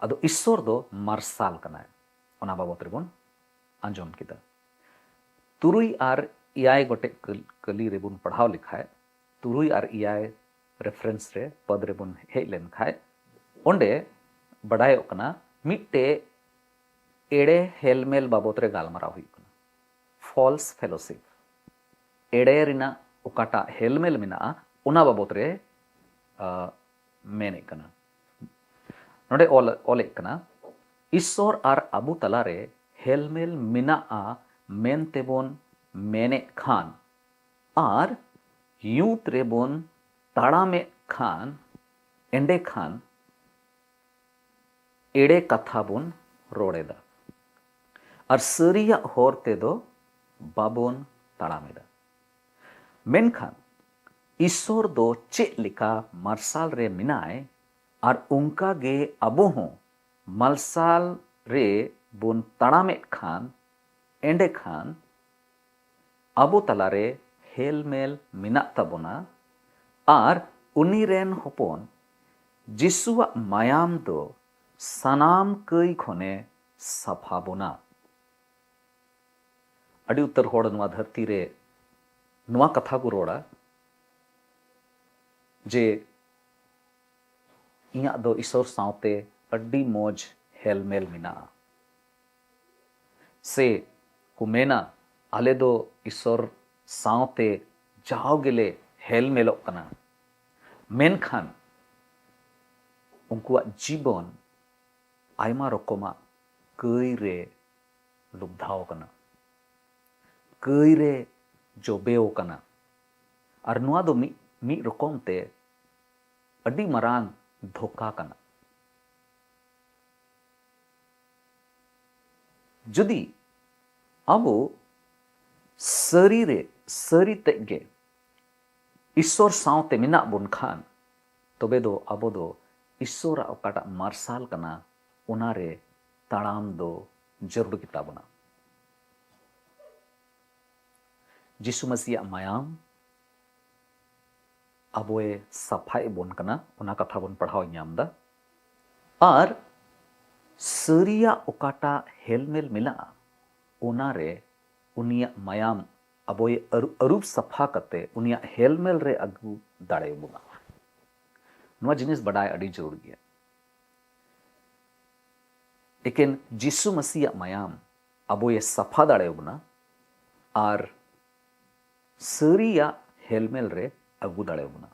ᱟᱫᱚ ᱤᱥᱥᱚᱨ ᱫᱚ ᱢᱟᱨᱥᱟᱞ ᱠᱟᱱᱟᱭ, ᱚᱱᱟ ᱵᱟᱵᱚᱛ ᱨᱮᱵᱚᱱ ᱟᱸᱡᱚᱢ ᱠᱮᱫᱟ᱾ ᱛᱩᱨᱩᱭ ᱟᱨ ᱮᱭᱟᱭ ᱜᱚᱴᱮᱡ ᱠᱟᱹᱞ-, ᱠᱟᱹᱞᱤ ᱨᱮᱵᱚᱱ ᱯᱟᱲᱦᱟᱣ ᱞᱮᱠᱷᱟᱡ, ᱛᱩᱨᱩᱭ ᱟᱨ ᱮᱭᱟᱭ reference ᱨᱮ, ᱯᱚᱫ ᱨᱮᱵᱚᱱ ᱦᱮᱡ ᱞᱮᱱᱠᱷᱟᱡ, ᱚᱸᱰᱮ ᱵᱟᱰᱟᱭᱚᱜ ᱠᱟᱱᱟ ᱢᱤᱫᱴᱮᱡ ᱮᱲᱮ ᱦᱮᱞᱢᱮᱞ ᱵᱟᱵᱚᱛ ᱨᱮ ᱜᱟᱞᱢᱟᱨᱟᱣ ᱦᱩᱭᱩᱜ ᱠᱟᱱᱟ, false fellowship᱾ ᱮᱲᱮ ᱨᱮᱱᱟᱜ ᱚᱠᱟᱴᱟᱜ ᱦᱮᱞᱢᱮᱞ ᱢᱮᱱᱟᱜᱼᱟ, ᱚᱱᱟ ᱵᱟᱵᱚᱛ ᱨᱮ, ᱟ, ᱢᱮᱱᱮᱫ ᱠᱟᱱᱟ᱾ ᱱᱚᱰᱮ ᱚᱞ, ᱚᱞᱮᱫ ᱠᱟᱱᱟ, ᱤᱥᱥᱚᱨ ᱟᱨ ᱟᱵᱚ ᱛᱟᱞᱟᱨᱮ ᱦᱮᱞᱢᱮᱞ ᱢᱮᱱᱟᱜᱼᱟ ᱢᱮᱱᱛᱮ ᱵᱚᱱ ᱢᱮᱱᱮᱫ ᱠᱷᱟᱱ ᱟᱨ ᱧᱩᱛ ᱨᱮᱵᱚᱱ ᱛᱟᱲᱟᱢᱮᱫ ᱠᱷᱟᱱ, ᱮᱸᱰᱮᱠᱷᱟᱱ ᱮᱲᱮ ᱠᱟᱛᱷᱟ ᱵᱚᱱ ᱨᱚᱲ ᱮᱫᱟ ᱟᱨ ᱥᱟᱹᱨᱤᱭᱟᱜ ᱦᱚᱨ ᱛᱮᱫᱚ ᱵᱟᱵᱚᱱ ᱛᱟᱲᱟᱢ ᱮᱫᱟ᱾ ᱢᱮᱱᱠᱷᱟᱱ ᱤᱥᱥᱚᱨ ᱫᱚ ᱪᱮᱫ ᱞᱮᱠᱟ ᱢᱟᱨᱥᱟᱞ ᱨᱮ ᱢᱮᱱᱟᱭ, ᱟᱨ ᱚᱱᱠᱟ ᱜᱮ ᱟᱵᱚ ᱦᱚᱸ ᱢᱟᱨᱥᱟᱞ ᱨᱮ ᱵᱚᱱ ᱛᱟᱲᱟᱢᱮᱫ ᱠᱷᱟᱱ, ᱮᱸᱰᱮᱠᱷᱟᱱ ᱟᱵᱚ ᱛᱟᱞᱟᱨᱮ ᱦᱮᱞᱢᱮᱞ ᱢᱮᱱᱟᱜ ᱛᱟᱵᱚᱱᱟ ᱟᱨ ᱩᱱᱤ ᱨᱮᱱ ᱦᱚᱯᱚᱱ ᱡᱤᱥᱩᱣᱟᱜ ᱢᱟᱭᱟᱢ ᱫᱚ ᱥᱟᱱᱟᱢ ᱠᱟᱹᱭ ᱠᱷᱚᱱᱮ ᱥᱟᱯᱷᱟ ᱵᱚᱱᱟ᱾ ᱟᱹᱰᱤ ᱩᱛᱟᱹᱨ ᱦᱚᱲ ᱱᱚᱣᱟ ᱫᱷᱟᱹᱨᱛᱤ ᱨᱮ ᱱᱚᱣᱟ ᱠᱟᱛᱷᱟ ᱠᱚ ᱨᱚᱲᱟ ᱡᱮ ᱤᱧᱟᱹᱜ ᱫᱚ ᱤᱥᱚᱨ ᱥᱟᱶᱛᱮ ᱟᱹᱰᱤ ᱢᱚᱡᱽ ᱦᱮᱞᱢᱮᱞ ᱢᱮᱱᱟᱜᱼᱟ᱾ ᱥᱮ ᱠᱚ ᱢᱮᱱᱟ, ᱟᱞᱮ ᱫᱚ ᱤᱥᱚᱨ ᱥᱟᱶᱛᱮ ᱡᱟᱣ ᱜᱮᱞᱮ ᱦᱮᱞᱢᱮᱞᱚᱜ ᱠᱟᱱᱟ᱾ ᱢᱮᱱᱠᱷᱟᱱ ᱩᱱᱠᱩᱣᱟᱜ ᱡᱤᱵᱚᱱ ᱟᱭᱢᱟ ᱨᱚᱠᱚᱢᱟᱜ ᱠᱟᱹᱭ ᱨᱮ ᱞᱩᱵᱫᱷᱟᱣ ᱠᱟᱱᱟ, ᱠᱟᱹᱭ ᱨᱮ ᱡᱚᱵᱮᱣ ᱠᱟᱱᱟ᱾ ᱟᱨ ᱱᱚᱣᱟ ᱫᱚ ᱢᱤᱫ, ᱢᱤᱫ ᱨᱚᱠᱚᱢ ᱛᱮ ᱟᱹᱰᱤ ᱢᱟᱨᱟᱝ ᱫᱷᱳᱠᱟ ᱠᱟᱱᱟ᱾ ᱡᱩᱫᱤ ᱟᱵᱚ ᱥᱟᱹᱨᱤ ᱨᱮ, ᱥᱟᱹᱨᱤ ᱛᱮᱫ ᱜᱮ ᱤᱥᱚᱨ ᱥᱟᱶᱛᱮ ᱢᱮᱱᱟᱜ ᱵᱚᱱ ᱠᱷᱟᱱ, ᱛᱚᱵᱮ ᱫᱚ ᱟᱵᱚ ᱫᱚ ᱤᱥᱚᱨᱟᱜ ᱚᱠᱟᱴᱟᱜ ᱢᱟᱨᱥᱟᱞ ᱠᱟᱱᱟ, ᱚᱱᱟ ᱨᱮ ᱛᱟᱲᱟᱢ ᱫᱚ ᱡᱟᱹᱨᱩᱲ ᱜᱮᱛᱟ ᱵᱚᱱᱟ᱾ ᱡᱤᱥᱩ ᱢᱟᱹᱥᱤᱭᱟᱜ ᱢᱟᱭᱟᱢ ᱟᱵᱚᱭ ᱥᱟᱯᱷᱟᱭᱮᱫ ᱵᱚᱱ ᱠᱟᱱᱟ, ᱚᱱᱟ ᱠᱟᱛᱷᱟ ᱵᱚᱱ ᱯᱟᱲᱦᱟᱣ ᱧᱟᱢ ᱮᱫᱟ᱾ ᱟᱨ ᱥᱟᱹᱨᱤᱭᱟᱜ ᱚᱠᱟᱴᱟᱜ ᱦᱮᱞᱢᱮᱞ ᱢᱮᱱᱟᱜᱼᱟ, ᱚᱱᱟᱨᱮ ᱩᱱᱤᱭᱟᱜ ᱢᱟᱭᱟᱢ ᱟᱵᱚᱭ ᱟᱹᱨᱩ-, ᱟᱹᱨᱩᱵ ᱥᱟᱯᱷᱟ ᱠᱟᱛᱮ ᱩᱱᱤᱭᱟᱜ ᱦᱮᱞᱢᱮᱞ ᱨᱮ ᱟᱹᱜᱩ ᱫᱟᱲᱮᱭᱟᱵᱚᱱᱟ᱾ ᱱᱚᱣᱟ ᱡᱤᱱᱤᱥ ᱵᱟᱰᱟᱭ ᱟᱹᱰᱤ ᱡᱟᱹᱨᱩᱲ ᱜᱮᱭᱟ᱾ ᱮᱠᱮᱱ ᱡᱤᱥᱩ ᱢᱟᱹᱥᱤᱭᱟᱜ ᱢᱟᱭᱟᱢ ᱟᱵᱚᱭᱮ ᱥᱟᱯᱷᱟ ᱫᱟᱲᱮᱭᱟᱵᱚᱱᱟ ᱟᱨ ᱥᱟᱹᱨᱤᱭᱟᱜ ᱦᱮᱞᱢᱮᱞ ᱨᱮ ᱟᱹᱜᱩ ᱫᱟᱲᱮᱭᱟᱵᱚᱱᱟ᱾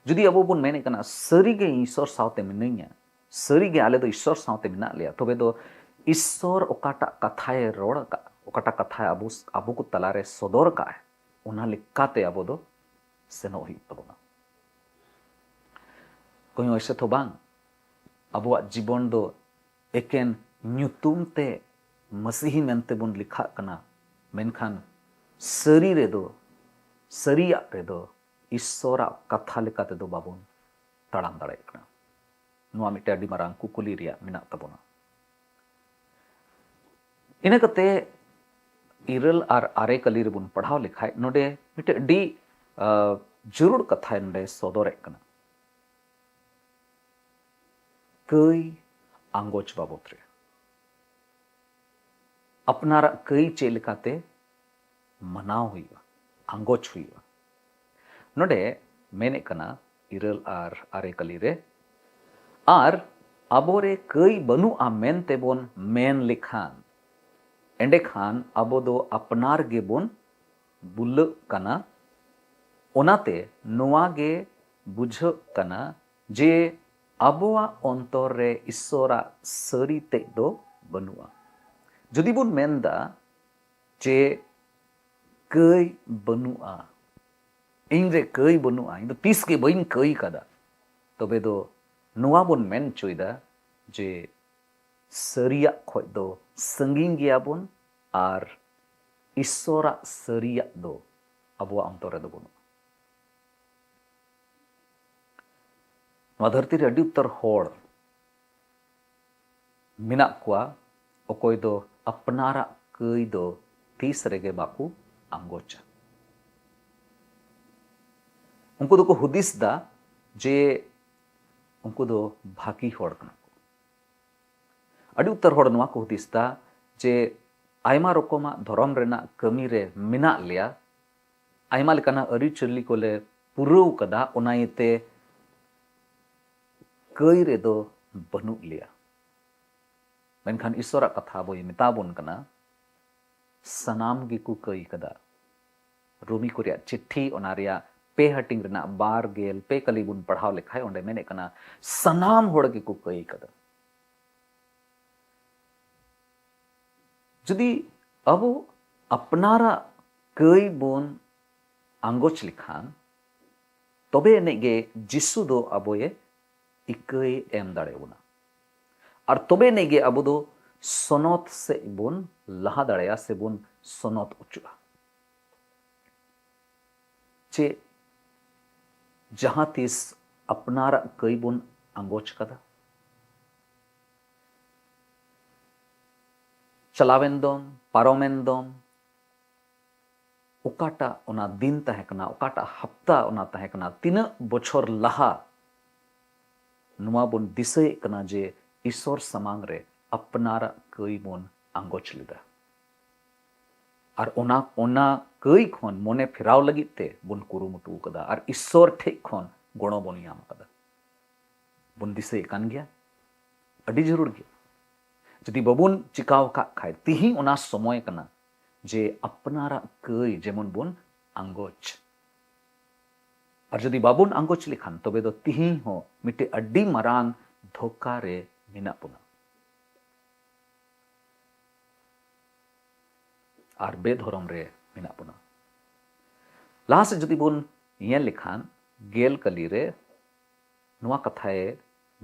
ᱡᱩᱫᱤ ᱟᱵᱚ ᱵᱚᱱ ᱢᱮᱱᱮᱫ ᱠᱟᱱᱟ, "ᱥᱟᱹᱨᱤᱜᱮ ᱤᱧ ᱤᱥᱚᱨ ᱥᱟᱶᱛᱮ ᱢᱤᱱᱟᱹᱧᱟ, ᱥᱟᱹᱨᱤᱜᱮ ᱟᱞᱮ ᱫᱚ ᱤᱥᱚᱨ ᱥᱟᱶᱛᱮ ᱢᱮᱱᱟᱜ ᱞᱮᱭᱟ", ᱛᱚᱵᱮ ᱫᱚ ᱤᱥᱚᱨ ᱚᱠᱟᱴᱟᱜ ᱠᱟᱛᱷᱟᱭ ᱨᱚᱲ ᱟᱠᱟᱫ, ᱚᱠᱟᱴᱟᱜ ᱠᱟᱛᱷᱟᱭ ᱟᱵᱚ, ᱟᱵᱚ ᱠᱚ ᱛᱟᱞᱟᱨᱮ ᱥᱚᱫᱚᱨ ᱟᱠᱟᱫ, ᱚᱱᱟ ᱞᱮᱠᱟᱛᱮ ᱟᱵᱚ ᱫᱚ ᱥᱮᱱᱚᱜ ᱦᱩᱭᱩᱜ ᱛᱟᱵᱚᱱᱟ᱾ ᱠᱚᱭᱚᱸ ᱮᱥᱮ ᱛᱚ ᱵᱟᱝ, ᱟᱵᱚᱣᱟᱜ ᱡᱤᱵᱚᱱ ᱫᱚ ᱮᱠᱮᱱ ᱧᱩᱛᱩᱢ ᱛᱮ ᱢᱟᱹᱥᱤᱦᱤ ᱢᱮᱱᱛᱮ ᱵᱚᱱ ᱞᱮᱠᱷᱟᱜ ᱠᱟᱱᱟ, ᱢᱮᱱᱠᱷᱟᱱ ᱥᱟᱹᱨᱤ ᱨᱮᱫᱚ, ᱥᱟᱹᱨᱤᱭᱟᱜ ᱨᱮᱫᱚ ᱤᱥᱚᱨᱟᱜ ᱠᱟᱛᱷᱟ ᱞᱮᱠᱟ ᱛᱮᱫᱚ ᱵᱟᱵᱚᱱ ᱛᱟᱲᱟᱢ ᱫᱟᱲᱮᱭᱟᱜ ᱠᱟᱱᱟ᱾ ᱱᱚᱣᱟ ᱢᱤᱫᱴᱮᱱ ᱟᱹᱰᱤ ᱢᱟᱨᱟᱝ ᱠᱩᱠᱞᱤ ᱨᱮᱭᱟᱜ ᱢᱮᱱᱟᱜ ᱛᱟᱵᱚᱱᱟ᱾ ᱤᱱᱟᱹ ᱠᱟᱛᱮ ᱤᱨᱟᱹᱞ ᱟᱨ ᱟᱨᱮ ᱠᱟᱹᱞᱤ ᱨᱮᱵᱚᱱ ᱯᱟᱲᱦᱟᱣ ᱞᱮᱠᱷᱟᱡ, ᱱᱚᱰᱮ ᱢᱤᱫᱴᱮᱱ ᱟᱹᱰᱤ, ᱟ, ᱡᱟᱹᱨᱩᱲ ᱠᱟᱛᱷᱟᱭ ᱱᱚᱰᱮ ᱥᱚᱫᱚᱨᱮᱫ ᱠᱟᱱᱟ, ᱠᱟᱹᱭ ᱟᱸᱜᱚᱪ ᱵᱟᱵᱚᱛ ᱨᱮ᱾ ᱟᱯᱱᱟᱨᱟᱜ ᱠᱟᱹᱭ ᱪᱮᱫ ᱞᱮᱠᱟᱛᱮ ᱢᱟᱱᱟᱣ ᱦᱩᱭᱩᱜᱼᱟ, ᱟᱸᱜᱚᱪ ᱦᱩᱭᱩᱜᱼᱟ᱾ ᱱᱚᱰᱮ ᱢᱮᱱᱮᱫ ᱠᱟᱱᱟ ᱤᱨᱟᱹᱞ ᱟᱨ ᱟᱨᱮ ᱠᱟᱹᱞᱤ ᱨᱮ, "ᱟᱨ ᱟᱵᱚᱨᱮ ᱠᱟᱹᱭ ᱵᱟᱹᱱᱩᱜᱼᱟ ᱢᱮᱱᱛᱮ ᱵᱚᱱ ᱢᱮᱱ ᱞᱮᱠᱷᱟᱱ, ᱮᱸᱰᱮᱠᱷᱟᱱ ᱟᱵᱚ ᱫᱚ ᱟᱯᱱᱟᱨ ᱜᱮᱵᱚᱱ ᱵᱩᱞᱟᱹᱜ ᱠᱟᱱᱟ, ᱚᱱᱟᱛᱮ ᱱᱚᱣᱟ ᱜᱮ ᱵᱩᱡᱷᱟᱹᱜ ᱠᱟᱱᱟ ᱡᱮ ᱟᱵᱚᱣᱟᱜ ᱚᱱᱛᱚᱨ ᱨᱮ ᱤᱥᱥᱚᱨᱟᱜ ᱥᱟᱹᱨᱤ ᱛᱮᱫ ᱫᱚ ᱵᱟᱹᱱᱩᱜᱼᱟ᱾" ᱡᱩᱫᱤ ᱵᱚᱱ ᱢᱮᱱᱫᱟ ᱡᱮ ᱠᱟᱹᱭ ᱵᱟᱹᱱᱩᱜᱼᱟ, ᱤᱧ ᱨᱮ ᱠᱟᱹᱭ ᱵᱟᱹᱱᱩᱜᱼᱟ, ᱤᱧ ᱫᱚ ᱛᱤᱥ ᱜᱮ ᱵᱟᱹᱧ ᱠᱟᱹᱭ ᱠᱟᱫᱟ, ᱛᱚᱵᱮ ᱫᱚ ᱱᱚᱣᱟ ᱵᱚᱱ ᱢᱮᱱ ᱦᱚᱪᱚᱭᱮᱫᱟ ᱡᱮ ᱥᱟᱹᱨᱤᱭᱟᱜ ᱠᱷᱚᱡ ᱫᱚ ᱥᱟᱺᱜᱤᱧ ᱜᱮᱭᱟᱵᱚᱱ ᱟᱨ ᱤᱥᱥᱚᱨᱟᱜ ᱥᱟᱹᱨᱤᱭᱟᱜ ᱫᱚ ᱟᱵᱚᱣᱟᱜ ᱚᱱᱛᱚᱨ ᱨᱮᱫᱚ ᱵᱟᱹᱱᱩᱜᱼᱟ᱾ ᱱᱚᱣᱟ ᱫᱷᱟᱹᱨᱛᱤ ᱨᱮ ᱟᱹᱰᱤ ᱩᱛᱟᱹᱨ ᱦᱚᱲ ᱢᱮᱱᱟᱜ ᱠᱚᱣᱟ, ᱚᱠᱚᱭ ᱫᱚ ᱟᱯᱱᱟᱨᱟᱜ ᱠᱟᱹᱭ ᱫᱚ ᱛᱤᱥ ᱨᱮᱜᱮ ᱵᱟᱠᱚ ᱟᱸᱜᱚᱪᱟ᱾ ᱩᱱᱠᱩ ᱫᱚᱠᱚ ᱦᱩᱫᱤᱥ ᱫᱟ ᱡᱮ ᱩᱱᱠᱩ ᱫᱚ ᱵᱷᱟᱹᱜᱤ ᱦᱚᱲ ᱠᱟᱱᱟ ᱠᱚ᱾ ᱟᱹᱰᱤ ᱩᱛᱟᱹᱨ ᱦᱚᱲ ᱱᱚᱣᱟ ᱠᱚ ᱦᱩᱫᱤᱥ ᱫᱟ ᱡᱮ ᱟᱭᱢᱟ ᱨᱚᱠᱚᱢᱟᱜ ᱫᱷᱚᱨᱚᱢ ᱨᱮᱱᱟᱜ ᱠᱟᱹᱢᱤ ᱨᱮ ᱢᱮᱱᱟᱜ ᱞᱮᱭᱟ, ᱟᱭᱢᱟ ᱞᱮᱠᱟᱱᱟᱜ ᱟᱹᱨᱤᱪᱟᱹᱞᱤ ᱠᱚᱞᱮ ᱯᱩᱨᱟᱹᱣ ᱠᱟᱫᱟ, ᱚᱱᱟ ᱤᱭᱟᱹᱛᱮ ᱠᱟᱹᱭ ᱨᱮᱫᱚ ᱵᱟᱹᱱᱩᱜ ᱞᱮᱭᱟ᱾ ᱢᱮᱱᱠᱷᱟᱱ ᱤᱥᱥᱚᱨᱟᱜ ᱠᱟᱛᱷᱟ ᱵᱚᱭ ᱢᱮᱛᱟ ᱵᱚᱱ ᱠᱟᱱᱟ, ᱥᱟᱱᱟᱢ ᱜᱮᱠᱚ ᱠᱟᱹᱭ ᱠᱟᱫᱟ᱾ ᱨᱳᱢᱤ ᱠᱚ ᱨᱮᱭᱟᱜ ᱪᱤᱴᱷᱤ, ᱚᱱᱟ ᱨᱮᱭᱟᱜ ᱯᱮ ᱦᱟᱹᱴᱤᱧ ᱨᱮᱱᱟᱜ ᱵᱟᱨ ᱜᱮᱞ ᱯᱮ ᱠᱟᱹᱞᱤ ᱵᱚᱱ ᱯᱟᱲᱦᱟᱣ ᱞᱮᱠᱷᱟᱡ, ᱚᱸᱰᱮ ᱢᱮᱱᱮᱫ ᱠᱟᱱᱟ, ᱥᱟᱱᱟᱢ ᱦᱚᱲ ᱜᱮᱠᱚ ᱠᱟᱹᱭ ᱠᱟᱫᱟ᱾ ᱡᱩᱫᱤ ᱟᱵᱚ ᱟᱯᱱᱟᱨᱟᱜ ᱠᱟᱹᱭ ᱵᱚᱱ ᱟᱸᱜᱚᱪ ᱞᱮᱠᱷᱟᱱ, ᱛᱚᱵᱮ ᱮᱱᱮᱡ ᱜᱮ ᱡᱤᱥᱩ ᱫᱚ ᱟᱵᱚᱭᱮ ᱤᱠᱟᱹᱭ ᱮᱢ ᱫᱟᱲᱮᱭᱟᱵᱚᱱᱟ᱾ ᱟᱨ ᱛᱚᱵᱮ ᱮᱱᱮᱡ ᱜᱮ ᱟᱵᱚ ᱫᱚ ᱥᱚᱱᱚᱛ ᱥᱮᱫ ᱵᱚᱱ ᱞᱟᱦᱟ ᱫᱟᱲᱮᱭᱟᱜᱼᱟ ᱥᱮᱵᱚᱱ ᱥᱚᱱᱚᱛ ᱚᱪᱚᱜᱼᱟ᱾ ᱪᱮᱫ ᱡᱟᱦᱟᱸ ᱛᱤᱥ ᱟᱯᱱᱟᱨᱟᱜ ᱠᱟᱹᱭ ᱵᱚᱱ ᱟᱸᱜᱚᱪ ᱠᱟᱫᱟ? ᱪᱟᱞᱟᱣᱮᱱ ᱫᱚᱢ, ᱯᱟᱨᱚᱢᱮᱱ ᱫᱚᱢ, ᱚᱠᱟᱴᱟᱜ ᱚᱱᱟ ᱫᱤᱱ ᱛᱟᱦᱮᱸ ᱠᱟᱱᱟ, ᱚᱠᱟᱴᱟᱜ ᱦᱟᱯᱛᱟ ᱚᱱᱟ ᱛᱟᱦᱮᱸ ᱠᱟᱱᱟ, ᱛᱤᱱᱟᱹᱜ ᱵᱚᱪᱷᱚᱨ ᱞᱟᱦᱟ, ᱱᱚᱣᱟ ᱵᱚᱱ ᱫᱤᱥᱟᱹᱭᱮᱫ ᱠᱟᱱᱟ ᱡᱮ ᱤᱥᱚᱨ ᱥᱟᱢᱟᱝ ᱨᱮ ᱟᱯᱱᱟᱨᱟᱜ ᱠᱟᱹᱭ ᱵᱚᱱ ᱟᱸᱜᱚᱪ ᱞᱮᱫᱟ᱾ ᱟᱨ ᱚᱱᱟ, ᱚᱱᱟ ᱠᱟᱹᱭ ᱠᱷᱚᱱ ᱢᱚᱱᱮ ᱯᱷᱮᱨᱟᱣ ᱞᱟᱹᱜᱤᱫ ᱛᱮ ᱵᱚᱱ ᱠᱩᱨᱩᱢᱩᱴᱩ ᱟᱠᱟᱫᱟ ᱟᱨ ᱤᱥᱥᱚᱨ ᱴᱷᱮᱡ ᱠᱷᱚᱱ ᱜᱚᱲᱚ ᱵᱚᱱ ᱧᱟᱢ ᱟᱠᱟᱫᱟ᱾ ᱵᱚᱱ ᱫᱤᱥᱟᱹᱭᱮᱫ ᱠᱟᱱ ᱜᱮᱭᱟ, ᱟᱹᱰᱤ ᱡᱟᱹᱨᱩᱲ ᱜᱮ᱾ ᱡᱩᱫᱤ ᱵᱟᱵᱚᱱ ᱪᱤᱠᱟᱣ ᱟᱠᱟᱫ ᱠᱷᱟᱡ, ᱛᱤᱦᱤᱧ ᱚᱱᱟ ᱥᱚᱢᱚᱭ ᱠᱟᱱᱟ ᱡᱮ ᱟᱯᱱᱟᱨᱟᱜ ᱠᱟᱹᱭ ᱡᱮᱢᱚᱱ ᱵᱚᱱ ᱟᱸᱜᱚᱪ᱾ ᱟᱨ ᱡᱩᱫᱤ ᱵᱟᱵᱚᱱ ᱟᱸᱜᱚᱪ ᱞᱮᱠᱷᱟᱱ, ᱛᱚᱵᱮ ᱫᱚ ᱛᱤᱦᱤᱧ ᱦᱚᱸ ᱢᱤᱫᱴᱮᱡ ᱟᱹᱰᱤ ᱢᱟᱨᱟᱝ ᱫᱷᱳᱠᱟ ᱨᱮ ᱢᱮᱱᱟᱜ ᱵᱚᱱᱟ᱾ ᱟᱨ ᱵᱮᱫᱷᱚᱨᱚᱢ ᱨᱮ ᱢᱮᱱᱟᱜ ᱵᱚᱱᱟ᱾ ᱞᱟᱦᱟ ᱥᱮᱫ ᱡᱩᱫᱤ ᱵᱚᱱ ᱧᱮᱞ ᱞᱮᱠᱷᱟᱱ, ᱜᱮᱞ ᱠᱟᱹᱞᱤ ᱨᱮ ᱱᱚᱣᱟ ᱠᱟᱛᱷᱟᱭ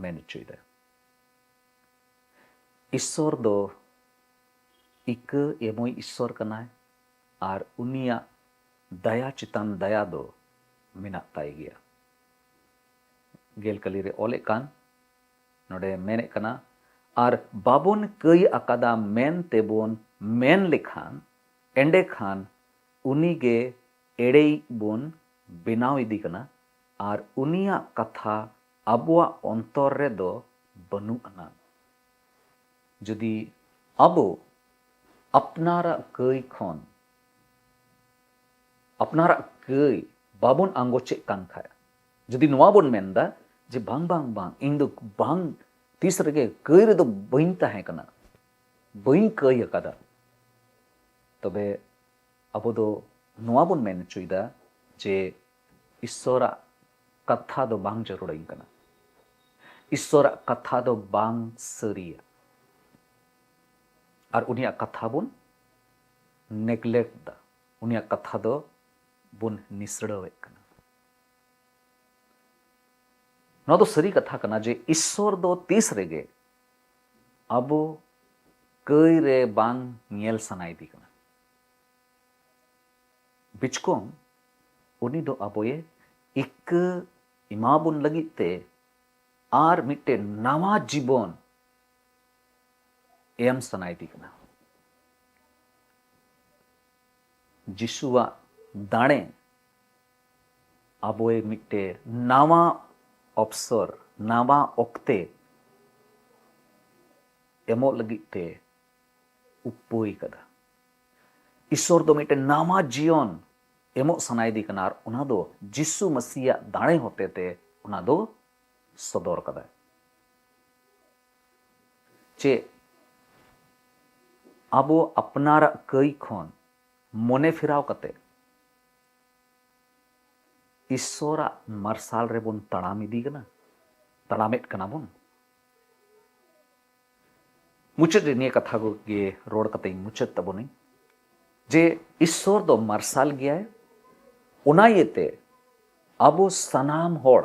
ᱢᱮᱱ ᱦᱚᱪᱚᱭᱮᱫᱟ, ᱤᱥᱥᱚᱨ ᱫᱚ ᱤᱠᱟᱹ ᱮᱢᱚᱭ ᱤᱥᱥᱚᱨ ᱠᱟᱱᱟᱭ ᱟᱨ ᱩᱱᱤᱭᱟᱜ ᱫᱟᱭᱟ ᱪᱮᱛᱟᱱ ᱫᱟᱭᱟ ᱫᱚ ᱢᱮᱱᱟᱜ ᱛᱟᱭ ᱜᱮᱭᱟ᱾ ᱜᱮᱞ ᱠᱟᱹᱞᱤ ᱨᱮ ᱚᱞᱮᱫ ᱠᱟᱱ, ᱱᱚᱰᱮ ᱢᱮᱱᱮᱫ ᱠᱟᱱᱟ, ᱟᱨ ᱵᱟᱵᱚᱱ ᱠᱟᱹᱭ ᱟᱠᱟᱫᱟ ᱢᱮᱱ ᱛᱮᱵᱚᱱ ᱢᱮᱱ ᱞᱮᱠᱷᱟᱱ, ᱮᱸᱰᱮᱠᱷᱟᱱ ᱩᱱᱤᱜᱮ ᱮᱲᱮᱭᱤᱡ ᱵᱚᱱ ᱵᱮᱱᱟᱣ ᱤᱫᱤ ᱠᱟᱱᱟ ᱟᱨ ᱩᱱᱤᱭᱟᱜ ᱠᱟᱛᱷᱟ ᱟᱵᱚᱣᱟᱜ ᱚᱱᱛᱚᱨ ᱨᱮᱫᱚ ᱵᱟᱹᱱᱩᱜ ᱟᱱᱟ᱾ ᱡᱩᱫᱤ ᱟᱵᱚ ᱟᱯᱱᱟᱨᱟᱜ ᱠᱟᱹᱭ ᱠᱷᱚᱱ, ᱟᱯᱱᱟᱨᱟᱜ ᱠᱟᱹᱭ ᱵᱟᱵᱚᱱ ᱟᱸᱜᱚᱪᱮᱫ ᱠᱟᱱ ᱠᱷᱟᱡ, ᱡᱩᱫᱤ ᱱᱚᱣᱟ ᱵᱚᱱ ᱢᱮᱱᱫᱟ ᱡᱮ, "ᱵᱟᱝ, ᱵᱟᱝ, ᱵᱟᱝ, ᱤᱧ ᱫᱚ ᱵᱟᱝ, ᱛᱤᱥ ᱨᱮᱜᱮ ᱠᱟᱹᱭ ᱨᱮᱫᱚ ᱵᱟᱹᱧ ᱛᱟᱦᱮᱸ ᱠᱟᱱᱟ, ᱵᱟᱹᱧ ᱠᱟᱹᱭ ᱟᱠᱟᱫᱟ", ᱛᱚᱵᱮ ᱟᱵᱚ ᱫᱚ ᱱᱚᱣᱟ ᱵᱚᱱ ᱢᱮᱱ ᱦᱚᱪᱚᱭᱮᱫᱟ ᱡᱮ ᱤᱥᱥᱚᱨᱟᱜ ᱠᱟᱛᱷᱟ ᱫᱚ ᱵᱟᱝ ᱡᱟᱹᱨᱩᱲᱟᱹᱧ ᱠᱟᱱᱟ, ᱤᱥᱥᱚᱨᱟᱜ ᱠᱟᱛᱷᱟ ᱫᱚ ᱵᱟᱝ ᱥᱟᱹᱨᱤᱭᱟ, ᱟᱨ ᱩᱱᱤᱭᱟᱜ ᱠᱟᱛᱷᱟ ᱵᱚᱱ neglect ᱫᱟ, ᱩᱱᱤᱭᱟᱜ ᱠᱟᱛᱷᱟ ᱫᱚ ᱵᱚᱱ ᱱᱤᱥᱲᱟᱹᱣᱮᱫ ᱠᱟᱱᱟ᱾ ᱱᱚᱣᱟ ᱫᱚ ᱥᱟᱹᱨᱤ ᱠᱟᱛᱷᱟ ᱠᱟᱱᱟ ᱡᱮ ᱤᱥᱥᱚᱨ ᱫᱚ ᱛᱤᱥ ᱨᱮᱜᱮ ᱟᱵᱚ ᱠᱟᱹᱭ ᱨᱮ ᱵᱟᱝ ᱧᱮᱞ ᱥᱟᱱᱟᱭᱮᱫᱮ ᱠᱟᱱᱟ᱾ ᱵᱤᱪᱠᱚᱢ ᱩᱱᱤ ᱫᱚ ᱟᱵᱚᱭᱮ ᱤᱠᱟᱹ ᱮᱢᱟᱵᱚᱱ ᱞᱟᱹᱜᱤᱫ ᱛᱮ ᱟᱨ ᱢᱤᱫᱴᱮᱱ ᱱᱟᱣᱟ ᱡᱤᱵᱚᱱ ᱮᱢ ᱥᱟᱱᱟᱭᱮᱫᱮ ᱠᱟᱱᱟ᱾ ᱡᱤᱥᱩᱣᱟᱜ ᱫᱟᱲᱮ ᱟᱵᱚᱭ ᱢᱤᱫᱴᱮᱱ ᱱᱟᱣᱟ ᱚᱯᱥᱚᱨ, ᱱᱟᱣᱟ ᱚᱠᱛᱮ ᱮᱢᱚᱜ ᱞᱟᱹᱜᱤᱫ ᱛᱮ ᱩᱯᱟᱹᱭ ᱠᱟᱫᱟ᱾ ᱤᱥᱥᱚᱨ ᱫᱚ ᱢᱤᱫᱴᱮᱱ ᱱᱟᱣᱟ ᱡᱤᱭᱚᱱ ᱮᱢᱚᱜ ᱥᱟᱱᱟᱭᱮᱫᱮ ᱠᱟᱱᱟ, ᱟᱨ ᱚᱱᱟ ᱫᱚ ᱡᱤᱥᱩ ᱢᱟᱹᱥᱤᱭᱟᱜ ᱫᱟᱲᱮ ᱦᱚᱛᱮᱛᱮ ᱚᱱᱟ ᱫᱚ ᱥᱚᱫᱚᱨ ᱠᱟᱫᱟᱭ᱾ ᱪᱮᱫ ᱟᱵᱚ ᱟᱯᱱᱟᱨᱟᱜ ᱠᱟᱹᱭ ᱠᱷᱚᱱ ᱢᱚᱱᱮ ᱯᱷᱮᱨᱟᱣ ᱠᱟᱛᱮ ᱤᱥᱥᱚᱨᱟᱜ ᱢᱟᱨᱥᱟᱞ ᱨᱮᱵᱚᱱ ᱛᱟᱲᱟᱢ ᱤᱫᱤ ᱠᱟᱱᱟ, ᱛᱟᱲᱟᱢᱮᱫ ᱠᱟᱱᱟ ᱵᱚᱱ? ᱢᱩᱪᱟᱹᱫ ᱨᱮ ᱱᱤᱭᱟᱹ ᱠᱟᱛᱷᱟ ᱠᱚᱜᱮ ᱨᱚᱲ ᱠᱟᱛᱮᱧ ᱢᱩᱪᱟᱹᱫ ᱛᱟᱵᱚᱱᱟᱹᱧ ᱡᱮ ᱤᱥᱥᱚᱨ ᱫᱚ ᱢᱟᱨᱥᱟᱞ ᱜᱮᱭᱟᱭ, ᱚᱱᱟ ᱤᱭᱟᱹᱛᱮ ᱟᱵᱚ ᱥᱟᱱᱟᱢ ᱦᱚᱲ,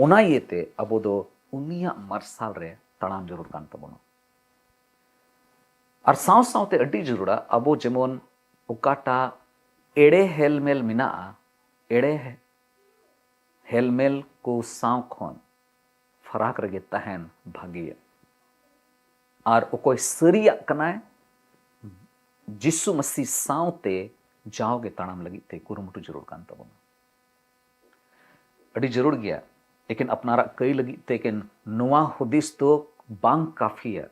ᱚᱱᱟ ᱤᱭᱟᱹᱛᱮ ᱟᱵᱚ ᱫᱚ ᱩᱱᱤᱭᱟᱜ ᱢᱟᱨᱥᱟᱞ ᱨᱮ ᱛᱟᱲᱟᱢ ᱡᱟᱹᱨᱩᱲ ᱠᱟᱱ ᱛᱟᱵᱚᱱᱟ᱾ ᱟᱨ ᱥᱟᱶ ᱥᱟᱶᱛᱮ ᱟᱹᱰᱤ ᱡᱟᱹᱨᱩᱲᱟ, ᱟᱵᱚ ᱡᱮᱢᱚᱱ ᱚᱠᱟᱴᱟᱜ ᱮᱲᱮ ᱦᱮᱞᱢᱮᱞ ᱢᱮᱱᱟᱜᱼᱟ, ᱮᱲᱮ ᱦᱮᱞᱢᱮᱞ ᱠᱚ ᱥᱟᱶ ᱠᱷᱚᱱ ᱯᱷᱟᱨᱟᱠ ᱨᱮᱜᱮ ᱛᱟᱦᱮᱱ ᱵᱷᱟᱜᱮᱭᱟ᱾ ᱟᱨ ᱚᱠᱚᱭ ᱥᱟᱹᱨᱤᱭᱟᱜ ᱠᱟᱱᱟᱭ, ᱡᱤᱥᱩ ᱢᱟᱹᱥᱤ ᱥᱟᱶᱛᱮ ᱡᱟᱣᱜᱮ ᱛᱟᱲᱟᱢ ᱞᱟᱹᱜᱤᱫ ᱛᱮ ᱠᱩᱨᱩᱢᱩᱴᱩ ᱡᱟᱹᱨᱩᱲ ᱠᱟᱱ ᱛᱟᱵᱚᱱᱟ᱾ ᱟᱹᱰᱤ ᱡᱟᱹᱨᱩᱲ ᱜᱮᱭᱟ, ᱮᱠᱮᱱ ᱟᱯᱱᱟᱨᱟᱜ ᱠᱟᱹᱭ ᱞᱟᱹᱜᱤᱫ ᱛᱮ ᱮᱠᱮᱱ ᱱᱚᱣᱟ ᱦᱩᱫᱤᱥ ᱫᱚ ᱵᱟᱝ ᱠᱟᱯᱷᱤᱭᱟ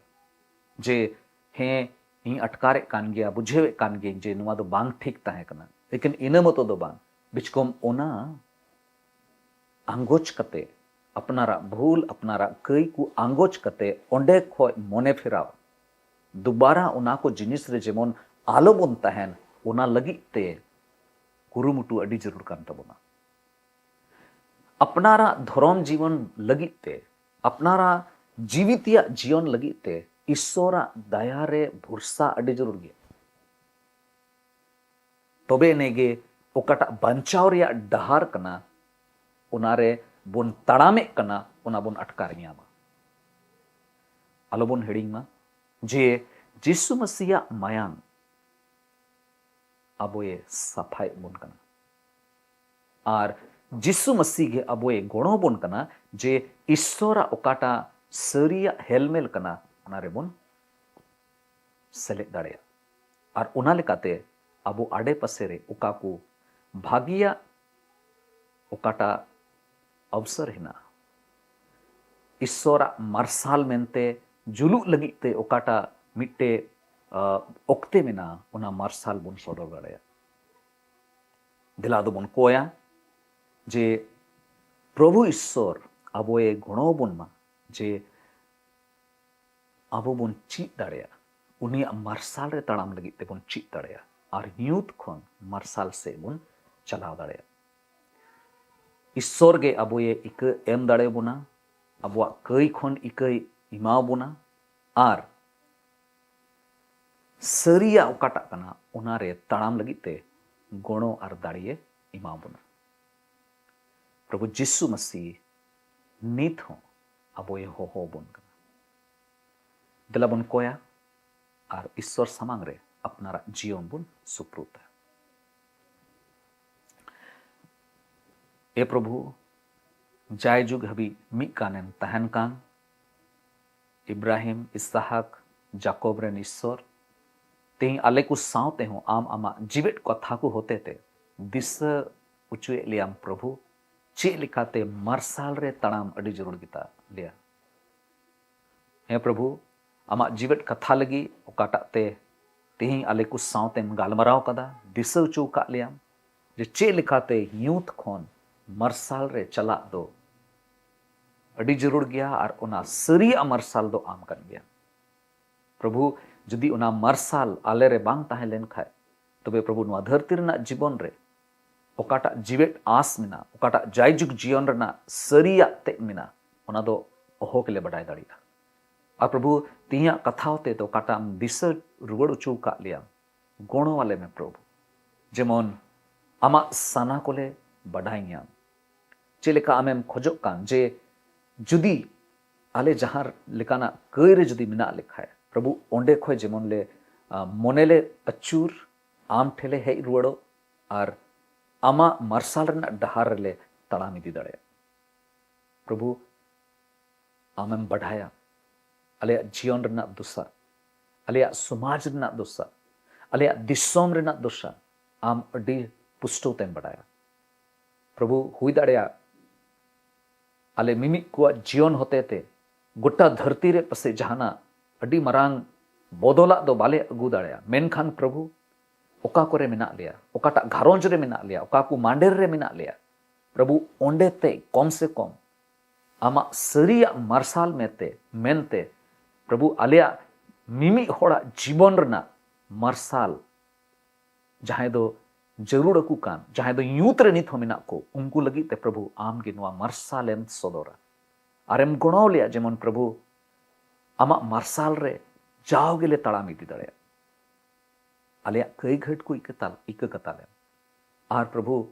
ᱡᱮ ᱦᱮᱸ, ᱤᱧ ᱟᱴᱠᱟᱨᱮᱫ ᱠᱟᱱ ᱜᱮᱭᱟ, ᱵᱩᱡᱷᱟᱹᱣᱮᱫ ᱠᱟᱱ ᱜᱤᱭᱟᱹᱧ ᱡᱮ ᱱᱚᱣᱟ ᱫᱚ ᱵᱟᱝ ᱴᱷᱤᱠ ᱛᱟᱦᱮᱸ ᱠᱟᱱᱟ, ᱮᱠᱮᱱ ᱤᱱᱟᱹ ᱢᱚᱛᱚ ᱫᱚ ᱵᱟᱝ, ᱵᱤᱪᱠᱚᱢ ᱚᱱᱟ ᱟᱸᱜᱚᱪ ᱠᱟᱛᱮ, ᱟᱯᱱᱟᱨᱟᱜ ᱵᱷᱩᱞ, ᱟᱯᱱᱟᱨᱟᱜ ᱠᱟᱹᱭ ᱠᱚ ᱟᱸᱜᱚᱪ ᱠᱟᱛᱮ ᱚᱸᱰᱮ ᱠᱷᱚᱡ ᱢᱚᱱᱮ ᱯᱷᱮᱨᱟᱣ, ᱫᱩᱵᱟᱨᱟ ᱚᱱᱟ ᱠᱚ ᱡᱤᱱᱤᱥ ᱨᱮ ᱡᱮᱢᱚᱱ ᱟᱞᱚ ᱵᱚᱱ ᱛᱟᱦᱮᱱ, ᱚᱱᱟ ᱞᱟᱹᱜᱤᱫ ᱛᱮ ᱠᱩᱨᱩᱢᱩᱴᱩ ᱟᱹᱰᱤ ᱡᱟᱹᱨᱩᱲ ᱠᱟᱱ ᱛᱟᱵᱚᱱᱟ᱾ ᱟᱯᱱᱟᱨᱟᱜ ᱫᱷᱚᱨᱚᱢ ᱡᱤᱵᱚᱱ ᱞᱟᱹᱜᱤᱫ ᱛᱮ, ᱟᱯᱱᱟᱨᱟᱜ ᱡᱤᱣᱤ ᱛᱮᱭᱟᱜ ᱡᱤᱭᱚᱱ ᱞᱟᱹᱜᱤᱫ ᱛᱮ ᱤᱥᱥᱚᱨᱟᱜ ᱫᱟᱭᱟ ᱨᱮ ᱵᱷᱚᱨᱥᱟ ᱟᱹᱰᱤ ᱡᱟᱹᱨᱩᱲ ᱜᱮᱭᱟ᱾ ᱛᱚᱵᱮ ᱮᱱᱮ ᱜᱮ ᱚᱠᱟᱴᱟᱜ ᱵᱟᱧᱪᱟᱣ ᱨᱮᱭᱟᱜ ᱰᱟᱦᱟᱨ ᱠᱟᱱᱟ, ᱚᱱᱟ ᱨᱮ ᱵᱚᱱ ᱛᱟᱲᱟᱢᱮᱫ ᱠᱟᱱᱟ, ᱚᱱᱟ ᱵᱚᱱ ᱟᱴᱠᱟᱨ ᱧᱟᱢᱟ᱾ ᱟᱞᱚ ᱵᱚᱱ ᱦᱤᱲᱤᱧ ᱢᱟ ᱡᱮ ᱡᱤᱥᱩ ᱢᱟᱹᱥᱤᱭᱟᱜ ᱢᱟᱭᱟᱝ ᱟᱵᱚᱭᱮ ᱥᱟᱯᱷᱟᱭᱮᱫ ᱵᱚᱱ ᱠᱟᱱᱟ᱾ ᱟᱨ ᱡᱤᱥᱩ ᱢᱟᱹᱥᱤ ᱜᱮ ᱟᱵᱚᱭ ᱜᱚᱲᱚ ᱵᱚᱱ ᱠᱟᱱᱟ ᱡᱮ ᱤᱥᱥᱚᱨᱟᱜ ᱚᱠᱟᱴᱟᱜ ᱥᱟᱹᱨᱤᱭᱟᱜ ᱦᱮᱞᱢᱮᱞ ᱠᱟᱱᱟ, ᱚᱱᱟ ᱨᱮᱵᱚᱱ ᱥᱮᱞᱮᱫ ᱫᱟᱲᱮᱭᱟᱜᱼᱟ᱾ ᱟᱨ ᱚᱱᱟ ᱞᱮᱠᱟᱛᱮ ᱟᱵᱚ ᱟᱰᱮ ᱯᱟᱥᱮ ᱨᱮ ᱚᱠᱟ ᱠᱚ ᱵᱷᱟᱹᱜᱤᱭᱟᱜ, ᱚᱠᱟᱴᱟᱜ ᱚᱵᱥᱚᱨ ᱦᱮᱱᱟᱜᱼᱟ, ᱤᱥᱥᱚᱨᱟᱜ ᱢᱟᱨᱥᱟᱞ ᱢᱮᱱᱛᱮ ᱡᱩᱞᱩᱜ ᱞᱟᱹᱜᱤᱫ ᱛᱮ ᱚᱠᱟᱴᱟᱜ ᱢᱤᱫᱴᱮᱡ ᱟᱸ, ᱚᱠᱛᱮ ᱢᱮᱱᱟᱜᱼᱟ, ᱚᱱᱟ ᱢᱟᱨᱥᱟᱞ ᱵᱚᱱ ᱥᱚᱫᱚᱨ ᱫᱟᱲᱮᱭᱟᱜᱼᱟ᱾ ᱫᱮᱞᱟ ᱟᱫᱚ ᱵᱚᱱ ᱠᱚᱭᱟ ᱡᱮ ᱯᱨᱚᱵᱷᱩ ᱤᱥᱥᱚᱨ ᱟᱵᱚᱭᱮ ᱜᱚᱲᱚ ᱵᱚᱱ ᱢᱟ, ᱡᱮ ᱟᱵᱚ ᱵᱚᱱ ᱪᱮᱫ ᱫᱟᱲᱮᱭᱟᱜᱼᱟ, ᱩᱱᱤᱭᱟᱜ ᱢᱟᱨᱥᱟᱞ ᱨᱮ ᱛᱟᱲᱟᱢ ᱞᱟᱹᱜᱤᱫ ᱛᱮᱵᱚᱱ ᱪᱮᱫ ᱫᱟᱲᱮᱭᱟᱜᱼᱟ ᱟᱨ ᱧᱩᱛ ᱠᱷᱚᱱ ᱢᱟᱨᱥᱟᱞ ᱥᱮᱫ ᱵᱚᱱ ᱪᱟᱞᱟᱣ ᱫᱟᱲᱮᱭᱟᱜᱼᱟ᱾ ᱤᱥᱥᱚᱨ ᱜᱮ ᱟᱵᱚᱭᱮ ᱤᱠᱟᱹ ᱮᱢ ᱫᱟᱲᱮᱭᱟᱵᱚᱱᱟ, ᱟᱵᱚᱣᱟᱜ ᱠᱟᱹᱭ ᱠᱷᱚᱱ ᱤᱠᱟᱹᱭ ᱮᱢᱟᱣ ᱵᱚᱱᱟ ᱟᱨ ᱥᱟᱹᱨᱤᱭᱟᱜ ᱚᱠᱟᱴᱟᱜ ᱠᱟᱱᱟ, ᱚᱱᱟᱨᱮ ᱛᱟᱲᱟᱢ ᱞᱟᱹᱜᱤᱫ ᱛᱮ ᱜᱚᱲᱚ ᱟᱨ ᱫᱟᱲᱮᱭᱮ ᱮᱢᱟ ᱵᱚᱱᱟ᱾ ᱯᱨᱚᱵᱷᱩ ᱡᱤᱥᱩ ᱢᱟᱹᱥᱤ ᱱᱤᱛ ᱦᱚᱸ ᱟᱵᱚᱭᱮ ᱦᱚᱦᱚ ᱵᱚᱱ ᱠᱟᱱᱟ᱾ ᱫᱮᱞᱟ ᱵᱚᱱ ᱠᱚᱭᱟ ᱟᱨ ᱤᱥᱥᱚᱨ ᱥᱟᱢᱟᱝ ᱨᱮ ᱟᱯᱱᱟᱨᱟᱜ ᱡᱤᱭᱚᱱ ᱵᱚᱱ ᱥᱩᱯᱨᱩᱫᱟ᱾ ᱮ ᱯᱨᱚᱵᱷᱩ, ᱡᱟᱭᱡᱩᱜᱽ ᱦᱟᱹᱵᱤᱡ ᱢᱤᱫ ᱠᱟᱱᱮᱢ ᱛᱟᱦᱮᱱ ᱠᱟᱱ, ᱤᱵᱨᱟᱦᱤᱢ, ᱤᱥᱦᱟᱠ, ᱡᱟᱠᱚᱵ ᱨᱮᱱ ᱤᱥᱥᱚᱨ, ᱛᱮᱦᱮᱧ ᱟᱞᱮ ᱠᱚ ᱥᱟᱶ ᱛᱮᱦᱚᱸ ᱟᱢ ᱟᱢᱟᱜ ᱡᱤᱣᱮᱫ ᱠᱟᱛᱷᱟ ᱠᱚ ᱦᱚᱛᱮ ᱛᱮ ᱫᱤᱥᱟᱹ ᱚᱪᱚᱭᱮᱫ ᱞᱮᱭᱟᱢ ᱯᱨᱚᱵᱷᱩ, ᱪᱮᱫ ᱞᱮᱠᱟᱛᱮ ᱢᱟᱨᱥᱟᱞ ᱨᱮ ᱛᱟᱲᱟᱢ ᱟᱹᱰᱤ ᱡᱟᱹᱨᱩᱲ ᱜᱮᱛᱟ ᱞᱮᱭᱟ᱾ ᱦᱮᱸ ᱯᱨᱚᱵᱷᱩ, ᱟᱢᱟᱜ ᱡᱤᱣᱮᱫ ᱠᱟᱛᱷᱟ ᱞᱟᱹᱜᱤᱫ ᱚᱠᱟᱴᱟᱜ ᱛᱮ ᱛᱮᱦᱮᱧ ᱟᱞᱮ ᱠᱚ ᱥᱟᱶᱛᱮᱢ ᱜᱟᱞᱢᱟᱨᱟᱣ ᱠᱟᱫᱟ, ᱫᱤᱥᱟᱹ ᱦᱚᱪᱚ ᱟᱠᱟᱫ ᱞᱮᱭᱟᱢ ᱡᱮ ᱪᱮᱫ ᱞᱮᱠᱟᱛᱮ ᱧᱩᱛ ᱠᱷᱚᱱ ᱢᱟᱨᱥᱟᱞ ᱨᱮ ᱪᱟᱞᱟᱜ ᱫᱚ ᱟᱹᱰᱤ ᱡᱟᱹᱨᱩᱲ ᱜᱮᱭᱟ ᱟᱨ ᱚᱱᱟ ᱥᱟᱹᱨᱤᱭᱟᱜ ᱢᱟᱨᱥᱟᱞ ᱫᱚ ᱟᱢ ᱠᱟᱱ ᱜᱮᱭᱟ᱾ ᱯᱨᱚᱵᱷᱩ, ᱡᱩᱫᱤ ᱚᱱᱟ ᱢᱟᱨᱥᱟᱞ ᱟᱞᱮ ᱨᱮ ᱵᱟᱝ ᱛᱟᱦᱮᱸ ᱞᱮᱱ ᱠᱷᱟᱡ, ᱛᱚᱵᱮ ᱯᱨᱚᱵᱷᱩ, ᱱᱚᱣᱟ ᱫᱷᱟᱹᱨᱛᱤ ᱨᱮᱱᱟᱜ ᱡᱤᱵᱚᱱ ᱨᱮ ᱚᱠᱟᱴᱟᱜ ᱡᱤᱣᱮᱫ ᱟᱸᱥ ᱢᱮᱱᱟᱜ, ᱚᱠᱟᱴᱟᱜ ᱡᱟᱭᱡᱩᱜᱽ ᱡᱤᱭᱚᱱ ᱨᱮᱱᱟᱜ ᱥᱟᱹᱨᱤᱭᱟᱜ ᱛᱮᱫ ᱢᱮᱱᱟᱜ, ᱚᱱᱟ ᱫᱚ ᱚᱦᱚ ᱜᱮᱞᱮ ᱵᱟᱰᱟᱭ ᱫᱟᱲᱮᱭᱟᱜᱼᱟ᱾ ᱟᱨ ᱯᱨᱚᱵᱷᱩ, ᱛᱮᱦᱮᱧᱟᱜ ᱠᱟᱛᱷᱟ ᱦᱚᱛᱮ ᱫᱚ ᱚᱠᱟᱴᱟᱜ ᱮᱢ ᱫᱤᱥᱟᱹ ᱨᱩᱣᱟᱹᱲ ᱦᱚᱪᱚ ᱟᱠᱟᱫ ᱞᱮᱭᱟ, ᱜᱚᱲᱚ ᱟᱞᱮ ᱢᱮ ᱯᱨᱚᱵᱷᱩ, ᱡᱮᱢᱚᱱ ᱟᱢᱟᱜ ᱥᱟᱱᱟ ᱠᱚᱞᱮ ᱵᱟᱰᱟᱭ ᱧᱟᱢ᱾ ᱪᱮᱫ ᱞᱮᱠᱟ ᱟᱢᱮᱢ ᱠᱷᱚᱡᱚᱜ ᱠᱟᱱ ᱡᱮ ᱡᱩᱫᱤ ᱟᱞᱮ ᱡᱟᱦᱟᱸ ᱞᱮᱠᱟᱱᱟᱜ ᱠᱟᱹᱭ ᱨᱮ ᱡᱩᱫᱤ ᱢᱮᱱᱟᱜ ᱞᱮᱠᱷᱟᱡ, ᱯᱨᱚᱵᱷᱩ, ᱚᱸᱰᱮ ᱠᱷᱚᱡ ᱡᱮᱢᱚᱱ ᱞᱮ, ᱟ, ᱢᱚᱱᱮ ᱞᱮ ᱟᱹᱪᱩᱨ, ᱟᱢ ᱴᱷᱮᱱ ᱞᱮ ᱦᱮᱡ ᱨᱩᱣᱟᱹᱲᱚᱜ ᱟᱨ ᱟᱢᱟᱜ ᱢᱟᱨᱥᱟᱞ ᱨᱮᱱᱟᱜ ᱰᱟᱦᱟᱨ ᱨᱮᱞᱮ ᱛᱟᱲᱟᱢ ᱤᱫᱤ ᱫᱟᱲᱮᱭᱟᱜ᱾ ᱯᱨᱚᱵᱷᱩ, ᱟᱢᱮᱢ ᱵᱟᱰᱟᱭᱟ ᱟᱞᱮᱭᱟᱜ ᱡᱤᱭᱚᱱ ᱨᱮᱱᱟᱜ ᱫᱚᱥᱟ, ᱟᱞᱮᱭᱟᱜ ᱥᱚᱢᱟᱡᱽ ᱨᱮᱱᱟᱜ ᱫᱚᱥᱟ, ᱟᱞᱮᱭᱟᱜ ᱫᱤᱥᱚᱢ ᱨᱮᱱᱟᱜ ᱫᱚᱥᱟ ᱟᱢ ᱟᱹᱰᱤ ᱯᱩᱥᱴᱟᱹᱣ ᱛᱮᱢ ᱵᱟᱰᱟᱭᱟ᱾ ᱯᱨᱚᱵᱷᱩ, ᱦᱩᱭ ᱫᱟᱲᱮᱭᱟᱜ ᱟᱞᱮ ᱢᱤᱢᱤᱫ ᱠᱚᱣᱟᱜ ᱡᱤᱭᱚᱱ ᱦᱚᱛᱮ ᱛᱮ ᱜᱚᱴᱟ ᱫᱷᱟᱹᱨᱛᱤ ᱨᱮ ᱯᱟᱥᱮᱡ ᱡᱟᱦᱟᱱᱟᱜ ᱟᱹᱰᱤ ᱢᱟᱨᱟᱝ ᱵᱚᱫᱚᱞᱟᱜ ᱫᱚ ᱵᱟᱞᱮ ᱟᱹᱜᱩ ᱫᱟᱲᱮᱭᱟᱜᱼᱟ, ᱢᱮᱱᱠᱷᱟᱱ ᱯᱨᱚᱵᱷᱩ, ᱚᱠᱟ ᱠᱚᱨᱮ ᱢᱮᱱᱟᱜ ᱞᱮᱭᱟ, ᱚᱠᱟᱴᱟᱜ ᱜᱷᱟᱨᱚᱸᱡᱽ ᱨᱮ ᱢᱮᱱᱟᱜ ᱞᱮᱭᱟ, ᱚᱠᱟ ᱠᱚ ᱢᱟᱸᱰᱮᱨ ᱨᱮ ᱢᱮᱱᱟᱜ ᱞᱮᱭᱟ, ᱯᱨᱚᱵᱷᱩ, ᱚᱸᱰᱮ ᱛᱮ ᱠᱚᱢ ᱥᱮ ᱠᱚᱢ ᱟᱢᱟᱜ ᱥᱟᱹᱨᱤᱭᱟᱜ ᱢᱟᱨᱥᱟᱞ ᱢᱮᱱᱛᱮ, ᱢᱮᱱᱛᱮ, ᱯᱨᱚᱵᱷᱩ, ᱟᱞᱮᱭᱟᱜ ᱢᱤᱢᱤᱫ ᱦᱚᱲᱟᱜ ᱡᱤᱵᱚᱱ ᱨᱮᱱᱟᱜ ᱢᱟᱨᱥᱟᱞ, ᱡᱟᱦᱟᱸᱭ ᱫᱚ ᱡᱟᱹᱨᱩᱲ ᱟᱠᱚ ᱠᱟᱱ, ᱡᱟᱦᱟᱸᱭ ᱫᱚ ᱧᱩᱛ ᱨᱮ ᱱᱤᱛ ᱦᱚᱸ ᱢᱮᱱᱟᱜ ᱠᱚ, ᱩᱱᱠᱩ ᱞᱟᱹᱜᱤᱫ ᱛᱮ, ᱯᱨᱚᱵᱷᱩ, ᱟᱢ ᱜᱮ ᱱᱚᱣᱟ ᱢᱟᱨᱥᱟᱞ ᱮᱢ ᱥᱚᱫᱚᱨᱟ᱾ ᱟᱨᱮᱢ ᱜᱚᱲᱚ ᱞᱮᱭᱟ, ᱡᱮᱢᱚᱱ, ᱯᱨᱚᱵᱷᱩ, ᱟᱢᱟᱜ ᱢᱟᱨᱥᱟᱞ ᱨᱮ ᱡᱟᱣ ᱜᱮᱞᱮ ᱛᱟᱲᱟᱢ ᱤᱫᱤ ᱫᱟᱲᱮᱭᱟᱜ᱾ ᱟᱞᱮᱭᱟᱜ ᱠᱟᱹᱭ ᱜᱷᱟᱹᱴ ᱠᱚ ᱤᱠᱟᱹ ᱛᱟᱞ-, ᱤᱠᱟᱹ ᱠᱟᱛᱟᱞᱮᱢ᱾ ᱟᱨ, ᱯᱨᱚᱵᱷᱩ,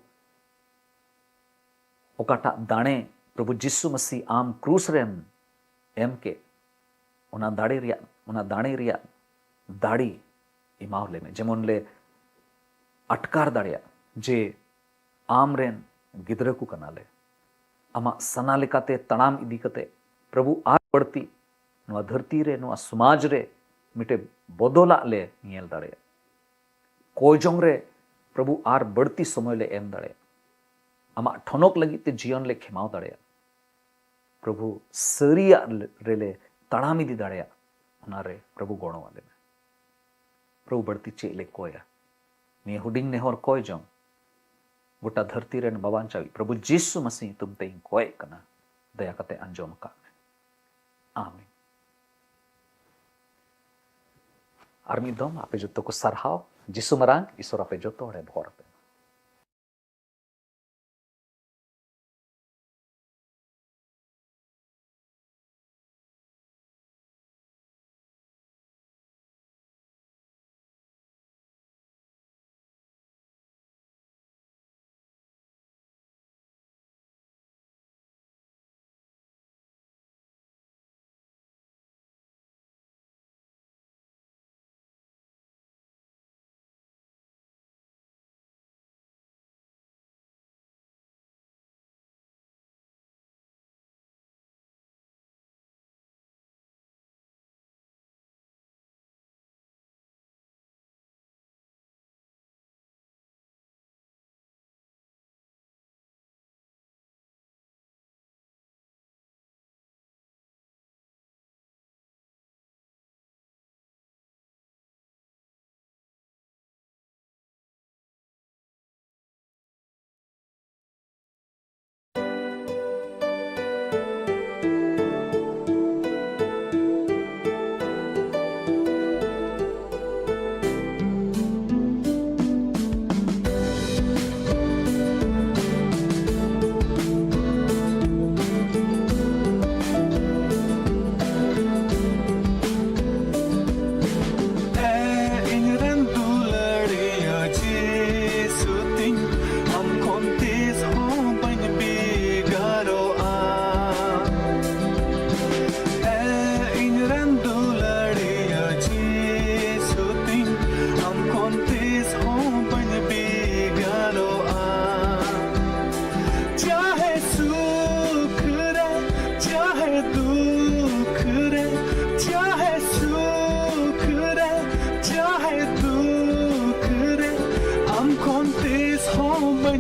ᱚᱠᱟᱴᱟᱜ ᱫᱟᱲᱮ ᱯᱨᱚᱵᱷᱩ ᱡᱤᱥᱩ ᱢᱟᱹᱥᱤ ᱟᱢ ᱠᱨᱩᱥ ᱨᱮᱢ ᱮᱢ ᱠᱮᱫ, ᱚᱱᱟ ᱫᱟᱲᱮ ᱨᱮᱭᱟᱜ, ᱚᱱᱟ ᱫᱟᱲᱮ ᱨᱮᱭᱟᱜ ᱫᱟᱲᱮ ᱮᱢᱟᱣ ᱞᱮ ᱢᱮ, ᱡᱮᱢᱚᱱ ᱞᱮ ᱟᱴᱠᱟᱨ ᱫᱟᱲᱮᱭᱟᱜ ᱡᱮ ᱟᱢ ᱨᱮᱱ ᱜᱤᱫᱽᱨᱟᱹ ᱠᱚ ᱠᱟᱱᱟᱞᱮ᱾ ᱟᱢᱟᱜ ᱥᱟᱱᱟ ᱞᱮᱠᱟᱛᱮ ᱛᱟᱲᱟᱢ ᱤᱫᱤ ᱠᱟᱛᱮ, ᱯᱨᱚᱵᱷᱩ, ᱟᱨ ᱵᱟᱹᱲᱛᱤ ᱱᱚᱣᱟ ᱫᱷᱟᱹᱨᱛᱤ ᱨᱮ, ᱱᱚᱣᱟ ᱥᱚᱢᱟᱡᱽ ᱨᱮ ᱢᱤᱫᱴᱮᱡ ᱵᱚᱫᱚᱞᱟᱜ ᱞᱮ ᱧᱮᱞ ᱫᱟᱲᱮᱭᱟᱜ᱾ ᱠᱚᱭ ᱡᱚᱝ ᱨᱮ, ᱯᱨᱚᱵᱷᱩ, ᱟᱨ ᱵᱟᱹᱲᱛᱤ ᱥᱚᱢᱚᱭ ᱞᱮ ᱮᱢ ᱫᱟᱲᱮᱭᱟᱜ᱾ ᱟᱢᱟᱜ ᱴᱷᱚᱱᱚᱠ ᱞᱟᱹᱜᱤᱫ ᱛᱮ ᱡᱤᱭᱚᱱ ᱞᱮ ᱠᱷᱮᱢᱟᱣ ᱫᱟᱲᱮᱭᱟᱜ᱾ ᱯᱨᱚᱵᱷᱩ, ᱥᱟᱹᱨᱤᱭᱟᱜ ᱨᱮᱞᱮ ᱛᱟᱲᱟᱢ ᱤᱫᱤ ᱫᱟᱲᱮᱭᱟᱜ, ᱚᱱᱟᱨᱮ, ᱯᱨᱚᱵᱷᱩ, ᱜᱚᱲᱚ ᱟᱞᱮ ᱢᱮ᱾ ᱯᱨᱚᱵᱷᱩ, ᱵᱟᱹᱲᱛᱤ ᱪᱮᱫ ᱞᱮ ᱠᱚᱭᱟ? ᱱᱤᱭᱟᱹ ᱦᱩᱰᱤᱧ ᱱᱮᱦᱚᱨ ᱠᱚᱭ ᱡᱚᱝ ᱜᱚᱴᱟ ᱫᱷᱟᱹᱨᱛᱤ ᱨᱮᱱ ᱵᱟᱵᱟᱧᱪᱟᱣᱤᱡ ᱯᱨᱚᱵᱷᱩ ᱡᱤᱥᱩ ᱢᱟᱹᱥᱤ ᱧᱩᱛᱩᱢ ᱛᱮ ᱤᱧ ᱠᱚᱭᱮᱜ ᱠᱟᱱᱟ᱾ ᱫᱟᱭᱟ ᱠᱟᱛᱮ ᱟᱸᱡᱚᱢ ᱟᱠᱟᱫ ᱢᱮ᱾ ᱟᱢᱮᱱ᱾ ᱟᱨ ᱢᱤᱫ ᱫᱚᱢ ᱟᱯᱮ ᱡᱚᱛᱚ ᱠᱚ ᱥᱟᱨᱦᱟᱣ᱾ ᱡᱤᱥᱩ ᱢᱟᱨᱟᱝ ᱤᱥᱚᱨ ᱟᱯᱮ ᱡᱚᱛᱚ ᱦᱚᱲᱮ ᱵᱷᱚᱨ ᱟᱯᱮ ᱢᱟ᱾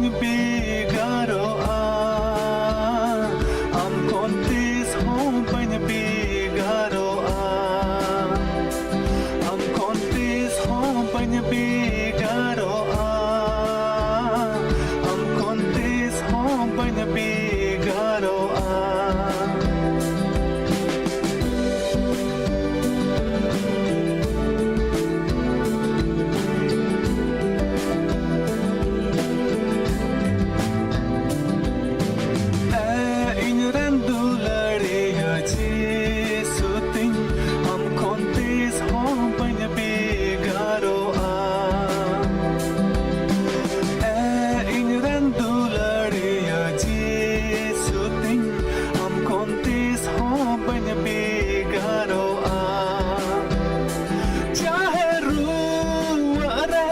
ᱵᱮᱜᱟᱨᱚᱜᱼᱟ, ᱟᱢ ᱠᱷᱚᱱ ᱛᱤᱥ ᱦᱚᱸ ᱵᱟᱹᱧ ᱵᱮᱜᱟᱨᱚᱜᱼᱟ, ᱟᱢ ᱠᱷᱚᱱ ᱛᱤᱥ ᱦᱚᱸ ᱵᱟᱹᱧ ᱵᱮᱜᱟᱨᱚᱜᱼᱟ, ᱟᱢ ᱠᱷᱚᱱ ᱛᱤᱥ ᱦᱚᱸ ᱵᱟᱹᱧ ᱵᱮᱜᱟᱨᱚᱜᱼᱟ᱾ ᱮ ᱤᱧ ᱨᱮᱱ ᱫᱩᱞᱟᱹᱲᱤᱭᱟᱹ ᱡᱤᱥᱩ ᱛᱤᱧ, ᱟᱢ ᱠᱷᱚᱱ ᱛᱤᱥ ᱦᱚᱸ ᱵᱟᱹᱧ ᱵᱮᱜᱟᱨᱚᱜᱼᱟ᱾ ᱮ ᱤᱧ ᱨᱮᱱ ᱫᱩᱞᱟᱹᱲᱤᱭᱟᱹ ᱡᱤᱥᱩ ᱛᱤᱧ, ᱟᱢ ᱠᱷᱚᱱ ᱛᱤᱥ ᱦᱚᱸ ᱵᱟᱹᱧ ᱵᱮᱜᱟᱨᱚᱜᱼᱟ᱾ ᱪᱟᱦᱮ ᱨᱩᱣᱟᱹᱜ ᱨᱮ,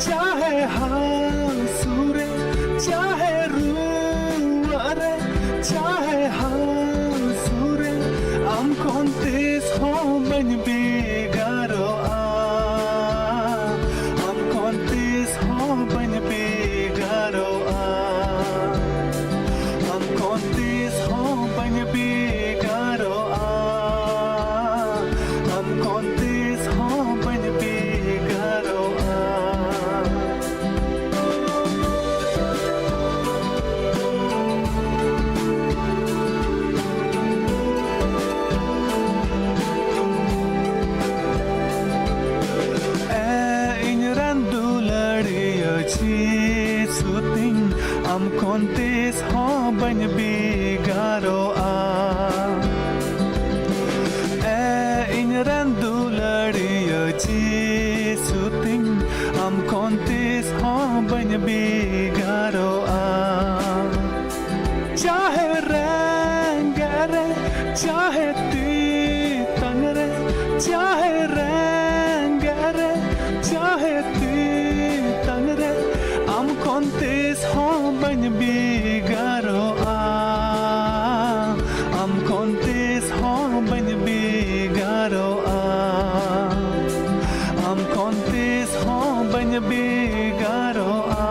ᱪᱟᱦᱮ ᱦᱟᱹᱥᱩ ᱨᱮ, ᱪᱟᱦᱮ ᱨᱩᱣᱟᱹᱜ ᱨᱮ, ᱪᱟᱦᱮ ᱦᱟᱹᱥᱩ ᱨᱮ, ᱟᱢ ᱠᱷᱚᱱ ᱛᱤᱥ ᱦᱚᱸ ᱵᱟᱹᱧ ᱵᱮᱜᱟᱨᱚᱜᱼᱟ, ᱟᱢ ᱠᱷᱚᱱ ᱛᱤᱥ ᱦᱚᱸ ᱵᱟᱹᱧ ᱵᱮᱜᱟᱨᱚᱜᱼᱟ, ᱟᱢ ᱠᱷᱚᱱ ᱛᱤᱥ ᱦᱚᱸ ᱵᱟᱹᱧ ᱵᱮᱜᱟᱨᱚᱜᱼᱟ, ᱟᱢ ᱠᱷᱚᱱ ᱛᱤᱥ ᱦᱚᱸ ᱵᱟᱹᱧ ᱵᱮᱜᱟᱨᱚᱜᱼᱟ᱾ ᱮ ᱤᱧ ᱨᱮᱱ ᱫᱩᱞᱟᱹᱲᱤᱭᱟᱹ ᱡᱤᱥᱩ ᱛᱤᱧ, ᱟᱢ ᱠᱷᱚᱱ ᱛᱤᱥ ᱦᱚᱸ ᱵᱟᱹᱧ ᱵᱮᱜᱟᱨᱚᱜᱼᱟ᱾ ᱮ ᱤᱧ ᱨᱮᱱ ᱫᱩᱞᱟᱹᱲᱤᱭᱟᱹ ᱡᱤᱥᱩ ᱛᱤᱧ, ᱟᱢ ᱠᱷᱚᱱ ᱛᱤᱥ ᱦᱚᱸ ᱵᱟᱹᱧ ᱵᱮᱜᱟᱨᱚᱜᱼᱟ᱾ ᱪᱟᱦᱮ ᱨᱮᱸᱜᱮᱡ ᱨᱮ, ᱪᱟᱦᱮ ᱛᱮᱛᱟᱝ ᱨᱮ, ᱪᱟᱦᱮ ᱨᱮᱸᱜᱮᱡ ᱨᱮ, ᱪᱟᱦᱮ ᱛᱮᱛᱟᱝ ᱨᱮ, ᱟᱢ ᱠᱷᱚᱱ ᱛᱤᱥ ᱦᱚᱸ ᱵᱟᱹᱧ ᱵᱮᱜᱟᱨᱚᱜᱼᱟ, ᱟᱢ ᱠᱷᱚᱱ ᱛᱤᱥ ᱦᱚᱸ ᱵᱟᱹᱧ ᱵᱮᱜᱟᱨᱚᱜᱼᱟ, ᱟᱢ ᱠᱷᱚᱱ ᱛᱤᱥ ᱦᱚᱸ ᱵᱟᱹᱧ ᱵᱮᱜᱟᱨᱚᱜᱼᱟ᱾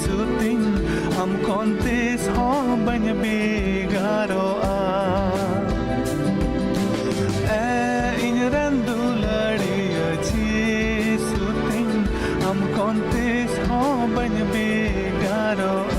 ᱛᱤᱧ ᱟᱢ ᱠᱷᱚᱱ ᱛᱤᱥ ᱦᱚᱸ ᱵᱟᱹᱧ ᱵᱷᱮᱜᱟᱨᱚᱜᱼᱟ᱾ ᱮ ᱤᱧ ᱨᱮᱱ ᱫᱩᱞᱟᱹᱲᱤᱭᱟᱹ ᱡᱤᱥᱩ ᱛᱤᱧ ᱟᱢ ᱠᱷᱚᱱ ᱛᱤᱥ ᱦᱚᱸ ᱵᱟᱹᱧ ᱵᱷᱮᱜᱟᱨᱚᱜᱼᱟ᱾